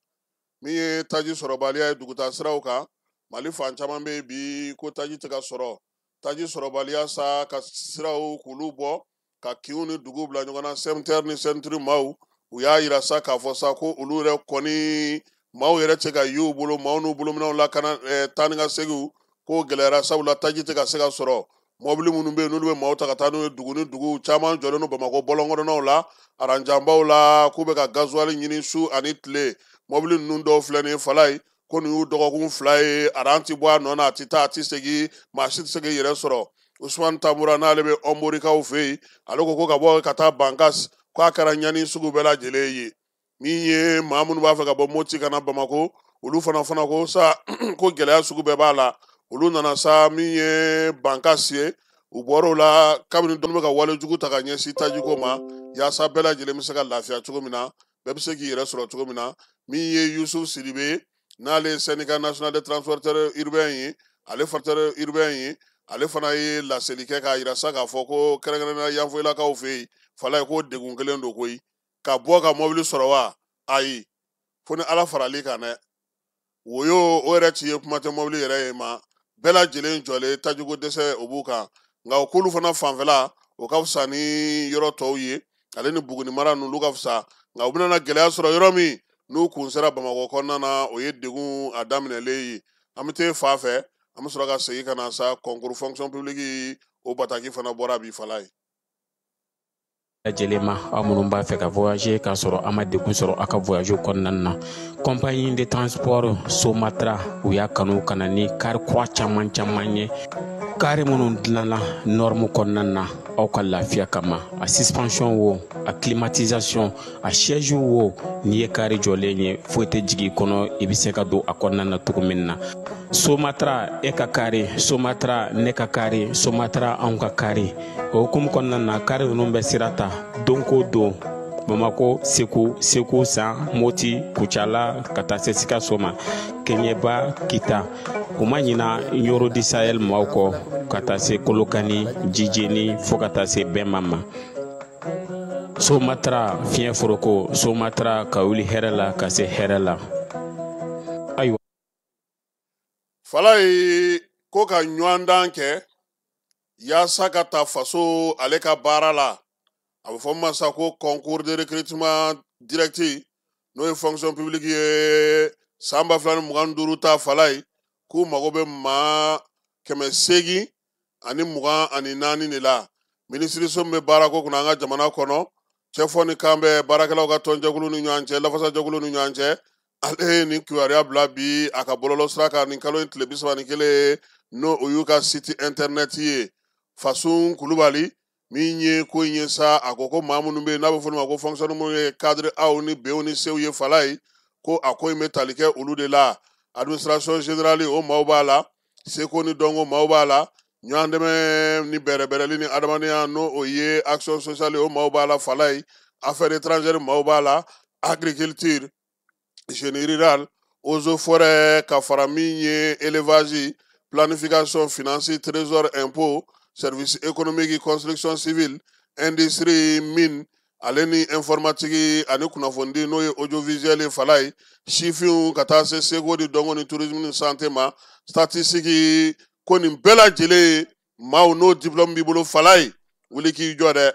min ye taji sɔrɔbaliya ye dugutaa siraw kan, Mali fan caman bɛ yen bi ko taji tɛ ka sɔrɔ. Taji sɔrɔbaliya sa ka siraw k'olu bɔ ka kinw ni duguw bila ɲɔgɔn na. CMTR ni CNTR maaw, u y'a yira sa k'a fɔ sa ko olu yɛrɛ kɔni maaw yɛrɛ tɛ ka y'u bolo, maaw n'u bolominɛnw lakana, taa ni ka seginw k'o gɛlɛyara, sabula taji tɛ ka se ka sɔrɔ. Mɔbili minnu bɛ yen n'olu bɛ maaw ta ka taa n'u ye dugu ni dugu, caman jɔlen don Bamakɔ bɔlɔn kɔnɔnaw la, aranjanbaw la, k'u bɛ ka gazuwali ɲini su ani tile. Mɔbili ninnu dɔw filɛ nin ye fala ye, ko nin y'u dɔgɔkun 2 ye, aran ti bɔ a nɔ na, a ti taa, a ti segin, maa si tɛ se k'i yɛrɛ sɔrɔ. Usumani Tamura, n'ale bɛ Ɔnborikaw fɛ yen, ale ko ko ka bɔ ka taa Bankas, k'a kɛra ɲani sugu bɛɛ lajɛlen ye. Min ye maa minnu b'a fɛ ka bɔ Moti ka na Bamakɔ, olu fana ko sa ko gɛlɛya sugu bɛɛ b'a la. Olu nana sa min ye Bankas ye, u bɔr'o la kabini dɔnni bɛ ka wale jugu ta ka ɲɛsin tajiko ma, yaasa bɛɛ lajɛlen bɛ se ka lafiya cogo min na, bɛɛ bɛ se k'i yɛrɛ sɔrɔ cogo min na. Min ye Yusuf Sidibe, n'ale ye syndicat national des transporteurs urbains ye, ale urbain ye, ale fana ye laseli kɛ k'a yira sa k'a fɔ ko kɛrɛnkɛrɛnnenya Yanfoyilakaw fɛ yen, fala ye, ko degun kelen don koyi, ka bɔ ka mɔbili sɔrɔ wa, ayi, fo ni Ala farali kan dɛ. Woyo o yɛrɛ ti ye, kuma tɛ mɔbili yɛrɛ ye ma. Bɛɛ lajɛlen jɔlen, tajiko dɛsɛ o b'u kan. Nka o k'olu fana fanfɛla o ka fisa ni yɔrɔ tɔw ye, ale ni Buguni mara ninnu ka fisa. Nka u bɛna na gɛlɛya sɔrɔ yɔrɔ min n'u kun sera Bamakɔ kɔnɔna na, o ye degun a daminɛlen ye. An bɛ t'e fa fɛ, an bɛ sɔrɔ ka segin ka na sa concours fonction publique o bataki fana bɔra bi fala ye. Lajɛlen ma, aw minnu b'a fɛ ka voyager k'a sɔrɔ a ma degun sɔrɔ aw ka voyage kɔnɔna na, compagnie de transport Somatra u y'a kanu ka na ni kari kura caman caman ye, kari minnu dilanna norme kɔnɔna na aw ka lafiya kama. A suspension wo, a climatisation, a siège wo, n'i ye kari jɔlen ye foyi tɛ jigin i kɔnɔ, i bɛ se ka don a kɔnɔna na cogo min na. Somatra e ka kari, Somatra ne ka kari, Somatra anw ka kari. O hukumu kɔnɔna na, kari ninnu bɛ sira ta don ko don Bamako, Segu, Segu San, Moti, Kucala, ka taa se Sikaso ma, Kɛɲɛba, Kita. U ma ɲina Ɲoro di Sahel maaw kɔ, ka taa se Kolokani, Jijeni, fo ka taa se Bɛnma ma. Somatra fiɲɛ foroko, Somatra ka wuli hɛrɛ la ka se hɛrɛ la. Ayiwa. Falaye ko ka ɲɔgɔndan kɛ yaasa ka ta faso ale ka baara la, a bɛ fɔ min ma sa ko concours de recrutement direct, n'o ye fonction publique ye, san 2025 ta. Falaye k'u mago bɛ maa 824 de la. Minisiriso min bɛ baarako kunna an ka jamana kɔnɔ, cɛfɔ ni kan bɛ baarakɛlaw ka tɔnjɛkulu ni ɲɔgɔn cɛ, lafasajɛkulu ni ɲɔgɔn cɛ, ale ye nin kibaruya bila bi a ka bɔlɔlɔ sira kan nin kalo in tile 31, n'o o y'u ka site internet ye. Fasun Kulubali min ye ko in ye sa, a ko ko maa minnu bɛ yen n'a bɛ fɔ olu ma ko fonctionnaire minnu ye cadre A ni B ni C ye, Falaye ko a ko in bɛ tali kɛ olu de la. Administration générale o maaw b'a la, seko ni dɔnko maaw b'a la, ɲɔgɔn dɛmɛ ni bɛrɛbɛrɛli ni adamadenya n'o o ye action sociale o maaw b'a la, Falaye affaires étrangères maaw b'a la, agriculture, génie rural, eaux et forêts, ka fara min ye élevage, planification, finance, trésor, impôt, service économique, construction civile, industrie, mine, ale ni informatique ani kunnafonidi n'o ye audiovisuel ye, Falaye sifinw, ka taa se seko ni dɔnko ni tourisme ni santé ma, statistique. Ko nin bɛɛ lajɛlen maaw n'o diplôme b'i bolo, Falaye wuli k'i jɔ dɛ.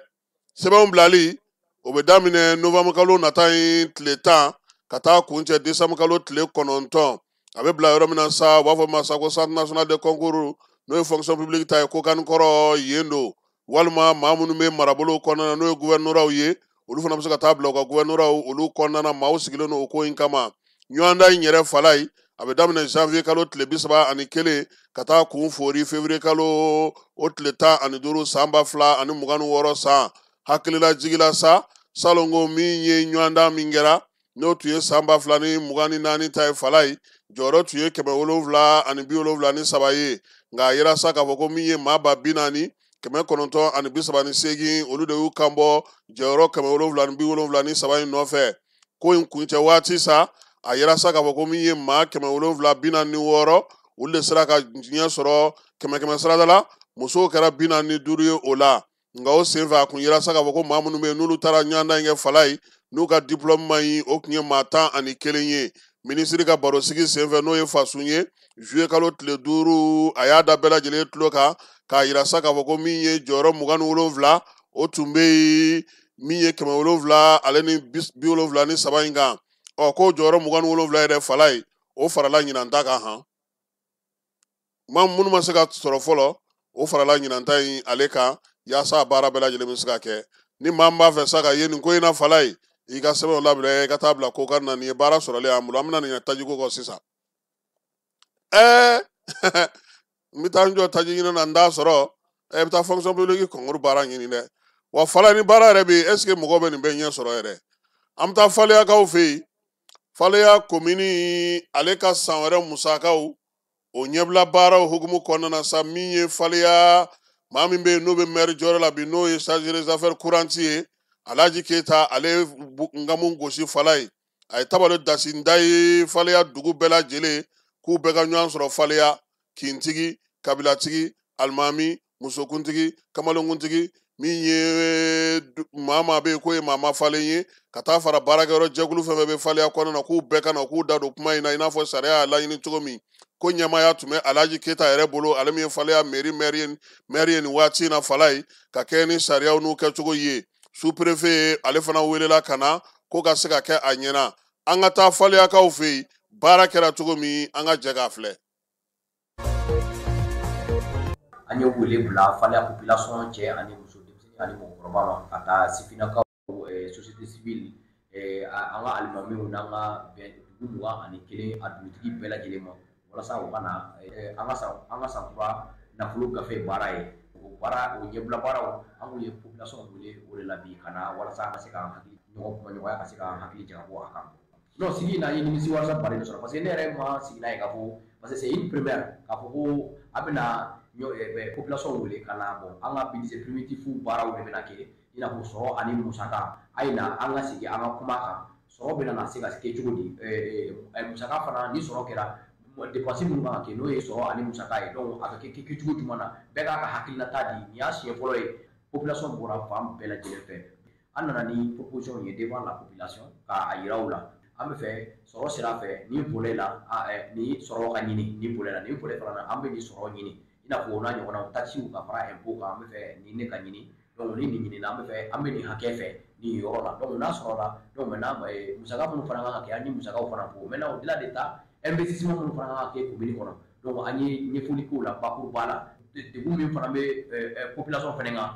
Sɛbɛnw bilali o bɛ daminɛ novembre kalo nata in tile 10 ka taa kuncɛ décembre kalo tile 9. A bɛ bila yɔrɔ min na sa, u b'a fɔ ma sa ko centre national de concours n'o ye fonction publique ta ye, Kokani kɔrɔ yen don, walima maa minnu bɛ marabolo kɔnɔna na n'o ye gouvernorat ye, olu fana bɛ se ka taa bila u ka gouvernorat olu kɔnɔna na. Maaw sigilen don o ko in kama. Ɲɔgɔndan in yɛrɛ, Falaye, a bɛ daminɛ janvier kalo tile 31 ka taa kun fori février kalo o tile 15 san 2026 san. Hakilila jigila sa, salon ko min ye ɲɔgɔndan min kɛra, n'o tun ye san 2024 ta ye, Falaye jɔyɔrɔ tun ye 773 ye. Nka a yera sa k'a fɔ ko min ye maa 40,938, olu de y'u kan bɔ jɔyɔrɔ 773 in nɔfɛ. Ko in kuncɛ waati sa, a yera sa k'a fɔ ko min ye maa 746, olu de sera ka ɲɛ sɔrɔ kɛmɛ kɛmɛ sarada la, musow kɛra 45 ye o la. Nka o senfɛ a kun yera sa k'a fɔ ko maa minnu bɛ yen n'olu taara ɲɔgɔndan in kɛ, Falaye n'u ka diplôme man ɲi, o tun ye maa 11 ye. Minisiri ka barosigi senfɛ, n'o ye Fasun ye, juillet kalo tile 5, a y'a da bɛɛ lajɛlen tulo kan k'a yira sa k'a fɔ ko min ye jɔyɔrɔ 27, o tun bɛ yen min ye 773 in kan. Ɔ ko jɔyɔrɔ 27 yɛrɛ, Falaye, o farala ɲinan ta kan han. Maa minnu ma se ka sɔrɔ fɔlɔ, o farala ɲinan ta in ale kan, yaasa a baara bɛɛ lajɛlen bɛ se ka kɛ. Ni maa min b'a fɛ sa ka ye nin ko in na, Falaye, i ka sɛbɛnw labila i ka taa bila ko ka na. Nin ye baara sɔrɔlen y'an bolo. An bɛna nin tajiko kɔ sisan. N bɛ taa n jɔ taji ɲini na, n t'a sɔrɔ. Ɛ bɛ taa fonction publique concours baara ɲini dɛ. Wa Falaye, ni baara yɛrɛ bɛ yen, est ce que mɔgɔw bɛ nin bɛɛ ɲɛ sɔrɔ yɛrɛ? An bɛ taa Faleyakaw fɛ yen. Faleya komini ale ka san wɛrɛ musakaw o ɲɛbila baaraw hukumu kɔnɔna na sa, min ye Faleya maa min bɛ yen n'o bɛ maire jɔyɔrɔ la bi, n'o ye chargé des affaires courantes ye, Alhaji Keyita, ale nkamu gosi. Falaye a ye tabalo dasi da ye Faleya dugu bɛɛ lajɛlen k'u bɛɛ ka ɲɔgɔn sɔrɔ Faleya, kintigi, kabilatigi, alimami, musokuntigi, kamalenkuntigi, min ye maa maa bɛ yen k'o ye maa ma falen ye, ka taa fara baarakɛyɔrɔ jɛkulu fɛn fɛn bɛ Faleya kɔnɔna na, k'u bɛɛ ka na k'u da don kuma in na i n'a fɔ sariya y'a laɲini cogo min. Ko ɲɛmaaya tun bɛ Alhaji Keyita yɛrɛ bolo, ale min ye Faleya mairie maire ye nin waati in na Falaye, ka kɛɲɛ ni sariyaw n'u kɛcogo ye. Sous-préfet ale fana welela ka na ko ka se ka kɛ a ɲɛna. An ka taa Faleyakaw fɛ yen, baara kɛra cogo min, an ka jɛ k'a filɛ. An ye wele bila Faleya population cɛ ani muso, denmisɛnnin ani mɔgɔkɔrɔba ma, ka taa sifinnakaw, société civile, an ka alimamiw n'an ka bɛn dugu 21 a dugutigi bɛɛ lajɛlen ma, walasa u ka na an ka san kura nafolo gafe baara ye. O baara, o ɲɛbila baaraw, an kun ye population wele o de la bi ka na, walasa an ka se k'an hakili ɲɔgɔn kuma ɲɔgɔnya, ka se k'an hakili jagabɔ a kan. Non, sigi in na, an ye nimisi wasa baden sɔrɔ, parce que ne yɛrɛ ma sigi n'a ye k'a fɔ, parce que c'est une première k'a fɔ ko a bɛna population wele ka na. Bon, an ka budget primitif baaraw de bɛna kɛ, i n'a fɔ sɔrɔ ani musaka. A ye na an ka sigi an ka kuma kan, sɔrɔ bɛna na se ka kɛ cogo di, musaka fana, ni sɔrɔ kɛra, dépense minnu kan ka kɛ, n'o ye sɔrɔ ani musaka ye. Donc a bɛ kɛ kɛcogo jumɛn na, bɛɛ k'a ka hakilinata di. Nin y'a siɲɛ fɔlɔ ye population bɔra fan bɛɛ lajɛlen fɛ. An nana ni proposition ye devant la population k'a yira u la, an bɛ fɛ sɔrɔ sira fɛ nin volet la, nin sɔrɔ ka ɲini nin volet la, nin volet fana na, an bɛ nin sɔrɔ ɲini, i n'a fɔ o n'a ɲɔgɔnnaw, taxes ka fara impôt kan, an bɛ fɛ nin ne ka ɲini. Donc ni nin ɲinina, an bɛ fɛ an bɛ nin hakɛ fɛ nin yɔrɔ la. Donc n'a sɔrɔla, donc maintenant musaka minnu fana kan ka kɛ, an ye musakaw fana fɔ. Maintenant, au-delà de ça, investissement minnu fana kan ka kɛ commune kɔnɔ, donc an ye ɲɛfɔli k'o la bakuruba la. Degun min fana bɛ population fana kan,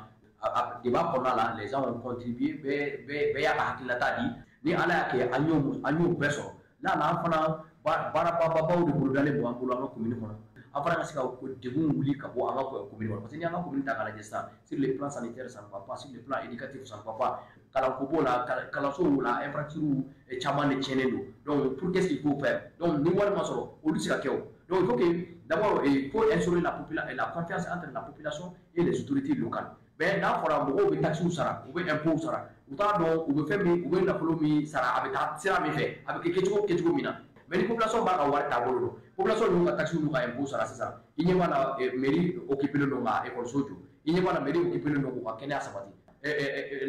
débat kɔnɔna la, les gens ont contribué, bɛɛ y'a ka hakilinata di. Ni Ala y'a kɛ, an y'o bɛɛ sɔrɔ n'a la, an fana baarababaw de bolodalen don an bolo an ka commune kɔnɔ, an fana ka se ka degun wuli ka bɔ an ka commune kɔnɔ. Parce que n'i y'an ka commune ta k'a lajɛ sisan, sur le plan sanitaire, ça ne va pas, sur le plan éducatif, ça ne va pas, kalanko b'o la, kalansow la, infrastructure caman de tiɲɛnen don. Donc pour, qu'est-ce qu'il faut faire? Donc ni wari ma sɔrɔ, olu tɛ se ka kɛ o. Donc il faut que d'abord il faut instaurer la confiance entre la population et les autorités locales. Mais n'a fɔra mɔgɔw bɛ taxes sara, u bɛ impôts sara, u t'a dɔn u bɛ fɛn min, u bɛ nafolo min sara, a bɛ taa sira min fɛ, a bɛ kɛ kɛcogo min na. Mais ni population b'a ka wari taabolo dɔn, population y'u ka taxes n'u ka impôts sara sisan, i ɲɛ b'a la, mairie occupé don ka école jɔ, i ɲɛ b'a la, mairie occupé don k'u ka kɛnɛya sabati.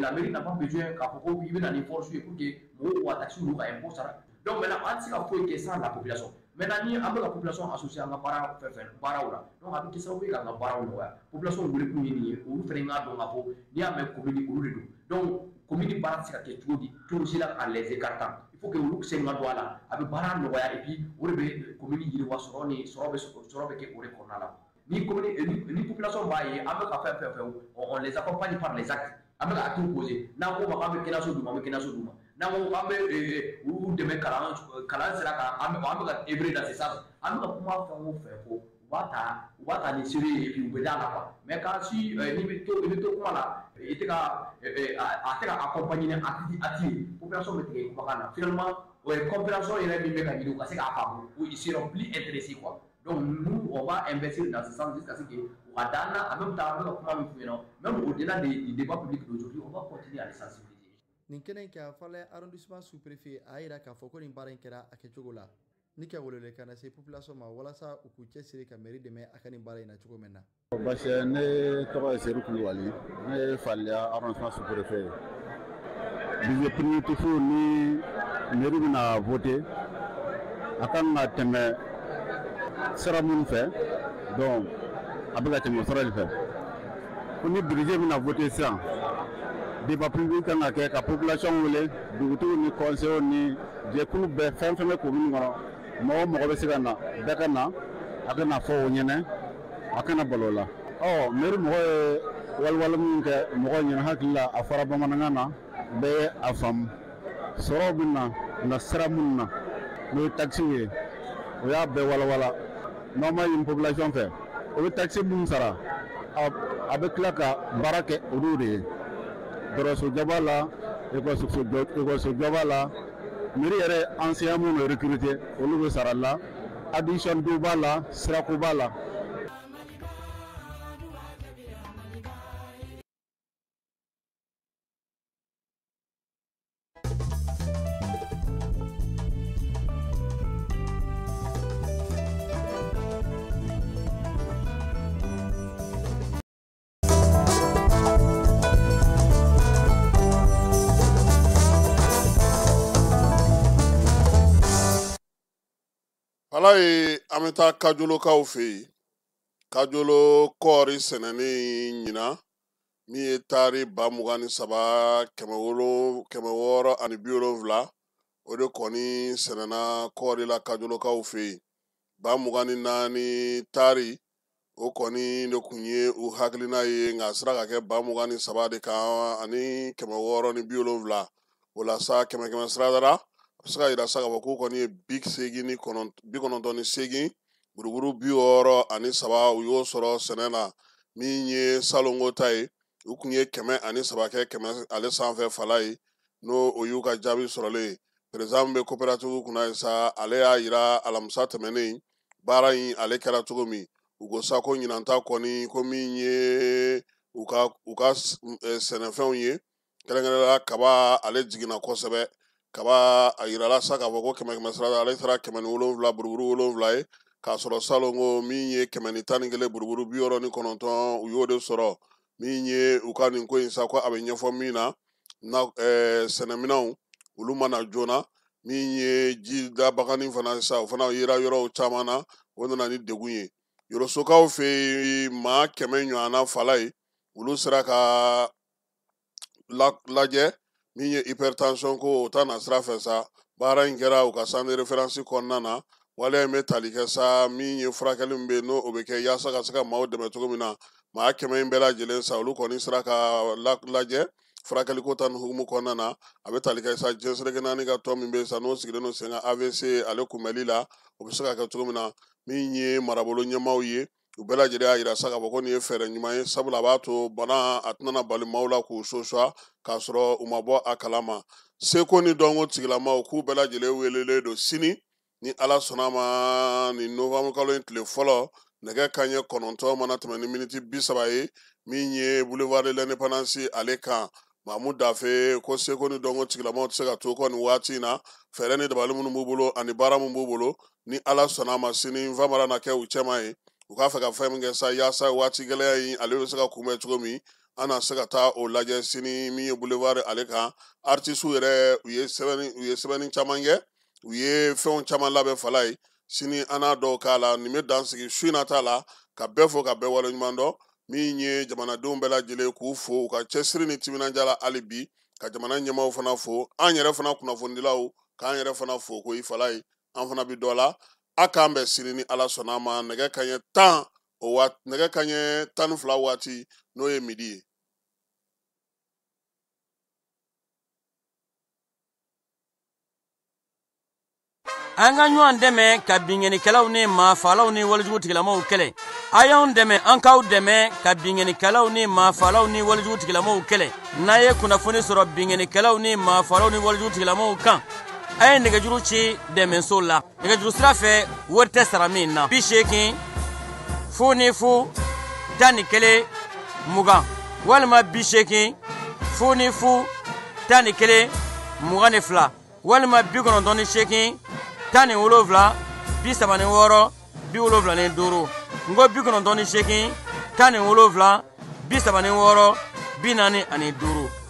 La mairie n'a pas besoin k'a fɔ ko i bɛ na ni force ye pour que mɔgɔw k'u ka taxes n'u ka impôts sara. Donc maintenant, an tɛ se ka foyi kɛ sans la population. Maintenant, ni an bɛ ka population associer an ka baara fɛn fɛn baaraw la, donc a bɛ kɛ sababu ye k'an ka baaraw nɔgɔya. Population wele kun ye nin ye, olu fana k'a dɔn k'a fɔ n'i y'a mɛn commune, olu de don. Donc commune baara tɛ se ka kɛ cogo di, cogo si la, en les écartant. Il faut que olu sen ka don a la, a bɛ baara nɔgɔya, et puis o de bɛ commune yiriwa, sɔrɔ ni sɔrɔ bɛ kɛ o de kɔnɔna la. Ni commune ni population b'a ye an bɛ ka fɛn fɛn fɛ, on les accompagne par les actes, an bɛ ka actes poser. N'an ko ma k'an bɛ kɛnɛyaso d'u ma, an bɛ kɛnɛyaso d'u ma. N'an ko k'an bɛ u dɛmɛ kalan sira kan, an bɛ ka œuvrer dans ce sens. An bɛ ka kuma fɛn o fɛn fɔ, u b'a ta ni sérieux ye, et puis u bɛ da la quoi. Mais quand si n'i bɛ to, i bɛ to kuma la, i tɛ ka a tɛ ka accompagner ni acte ye, population bɛ tigɛ i kumakan na. Finalement, o ye compréhension yɛrɛ min bɛ ka ɲini, u ka se k'a faamu, ils seront plus intéressés quoi. Donc nous, on va investir dans ce sens jusqu'à ce que u ka d'an na. En même temps, an bɛ ka kuma min f'u ɲɛna, même au-delà du débat public d'aujourd'hui, on va continuer à les sensibiliser. Nin kɛnɛ in kan, Falaya arrondissement sous-préfet a yira k'a fɔ ko nin baara in kɛra a kɛcogo la, ni ka welewelekan lase population ma walasa u k'u cɛsiri ka mairie dɛmɛ a ka nin baara in na cogo min na. Basi, ne tɔgɔ ye Seru Kulubali, ne ye Faleya arrondissement sous-préfet ye. Budget primitif, ni mairie bɛna voter, a kan ka tɛmɛ sira minnu fɛ, donc a bɛ ka tɛmɛ o sira de fɛ. Ko ni budget bɛna voter sisan, débat public kan ka kɛ ka population wele, dugutigiw ni conseillers ni jɛkulu bɛɛ, fɛn fɛn bɛ commune kɔnɔ, mɔgɔ o mɔgɔ bɛ se ka na, bɛɛ ka na, a ka na fɔ o ɲɛnɛ, a kana balo la. Ɔ mairie mɔgɔ ye waliwale minnu kɛ mɔgɔw ɲɛna, hakili la a fɔra bamanankan na, bɛɛ ye a faamu. Sɔrɔw bɛ na na sira minnu na, n'o ye taxes ye, o y'a bɛɛ walawala. N'aw ma ɲini population fɛ, o bɛ taxe minnu sara, a bɛ tila ka baara kɛ olu de ye. Dɔgɔtɔrɔso jɔ b'a la, ekɔliso jɔ b'a la, mairie yɛrɛ enseignant minnu recruter, olu bɛ sara la, addiction dɔw b'a la, sirako b'a la. Ala ye, an bɛ taa Kajolokaw fɛ yen. Kajolo kɔɔri sɛnɛni ɲinan min ye taari 23 670, o de kɔni sɛnɛna kɔɔri la Kajolokaw fɛ yen. 24 taari o kɔni de kun ye u hakilina ye, nka a sera ka kɛ 23 de kan ani 670. O la sa, kɛmɛ kɛmɛ sira la, a bɛ se ka yira sa k'a fɔ k'u kɔni ye 98 buruburu 63, u y'o sɔrɔ sɛnɛ na. Min ye salongo ta ye, u kun ye 103 kɛ kɛmɛ ale sanfɛ fala ye, n'o o y'u ka jaabi sɔrɔlen ye. Président bɛ coopérative kunna ye sa, ale y'a yira alamisa tɛmɛnen baara in ale kɛra cogo min. U ko sa ko ɲinan ta kɔni, ko min ye u ka sɛnɛfɛnw ye, kɛrɛnkɛrɛnnenya kaba, ale jiginna kosɛbɛ. Kaba a yirala sa k'a fɔ ko kɛmɛ kɛmɛ sira la, ale sera 107 buruburu 7 ye, k'a sɔrɔ salongo min ye 111 buruburu 69, u y'o de sɔrɔ. Min ye u ka nin ko in sa, ko a bɛ ɲɛfɔ min na na sɛnɛminɛnw olu ma na joona. Min ye ji dabaganin fana sa, o fana yera yɔrɔw caman na, o nana ni degun ye. Yorosokaw fɛ yen, maa 100 ɲɔgɔnna fala ye, olu sera ka lajɛ. Min ye hypertension ko o ta na sira fɛ sa, baara in kɛra u ka centre de référence kɔnɔna na. Waleya in bɛ tali kɛ sa min ye furakɛli min bɛ yen, n'o o bɛ kɛ yaasa ka se ka maaw dɛmɛ cogo min na. Maa 100 in bɛɛ lajɛlen sa, olu kɔni sera ka lajɛ furakɛli ko ta ni hukumu kɔnɔna na. A bɛ tali kɛ sa diɲɛ seleke naani ka tɔn min bɛ yen sa, n'o sigilen don sen kan AVC ale kunbɛli la, o bɛ se ka kɛ cogo min na. Min ye marabolo ɲɛmaaw ye, u bɛɛ lajɛlen y'a yira sa k'a fɔ ko nin ye fɛɛrɛ ɲuman ye, sabula a b'a to bana a tɛna bali maaw la k'u sosuwa k'a sɔrɔ u ma bɔ a kalama. Seko ni dɔnko tigilamaw k'u bɛɛ lajɛlen welelen don sini ni Ala sɔnna ma, nin novembre kalo in tile fɔlɔ, nɛgɛ kanɲɛ 9 mana tɛmɛ ni miniti 30 ye, min ye boulevard de l'indépendance ale kan. Mamu Dafe ko seko ni dɔnko tigilamaw tɛ se ka to kɔ nin waati in na. Fɛɛrɛ ni dabali minnu b'u bolo ani baara min b'u bolo, ni Ala sɔnna ma sini Famara na kɛ u cɛma ye. U k'a fɛ ka fɛn min kɛ sa yaasa waati gɛlɛya in ale bɛ se ka kunbɛn cogo min, an na se ka taa o lajɛ sini min ye boulevard ale kan. Artistes yɛrɛ, u ye sɛbɛnni caman kɛ, u ye fɛnw caman labɛn fala ye. Sini an n'a dɔw k'a la. Nin bɛ dan sigi su in na ta la, ka bɛɛ fo ka bɛɛ waleɲuman dɔn. Min ye jamanadenw bɛɛ lajɛlen k'u fo u ka cɛsiri ni timinandiya la hali bi, ka jamana ɲɛmaaw fana fo, an yɛrɛ fana kunnafonidilaw k'an yɛrɛ fana fo ko i fala ye, an fana bi dɔ la. A k'an bɛn sini ni Ala sɔnna a ma, nɛgɛ kanɲɛ 10 o waati, nɛgɛ kanɲɛ 12 waati, n'o ye midi ye. An ka ɲɔgɔn dɛmɛ ka binkannikɛlaw ni maafaalaw ni walejugu tigilamaw kɛlɛ. A y'anw dɛmɛ, an k'aw dɛmɛ ka binkannikɛlaw ni maafaalaw ni walejugu tigilamaw kɛlɛ. N'a ye kunnafoni sɔrɔ binkannikɛlaw ni maafaalaw ni walejugu tigilamaw kan, a ye nɛgɛjuru ci dɛmɛso la. Nɛgɛjuru sira fɛ, wari tɛ sara min na. 80 0 0 11 20 walima 80 0 0 11 22 walima 98 17 36 75. N ko 98 17 36 45.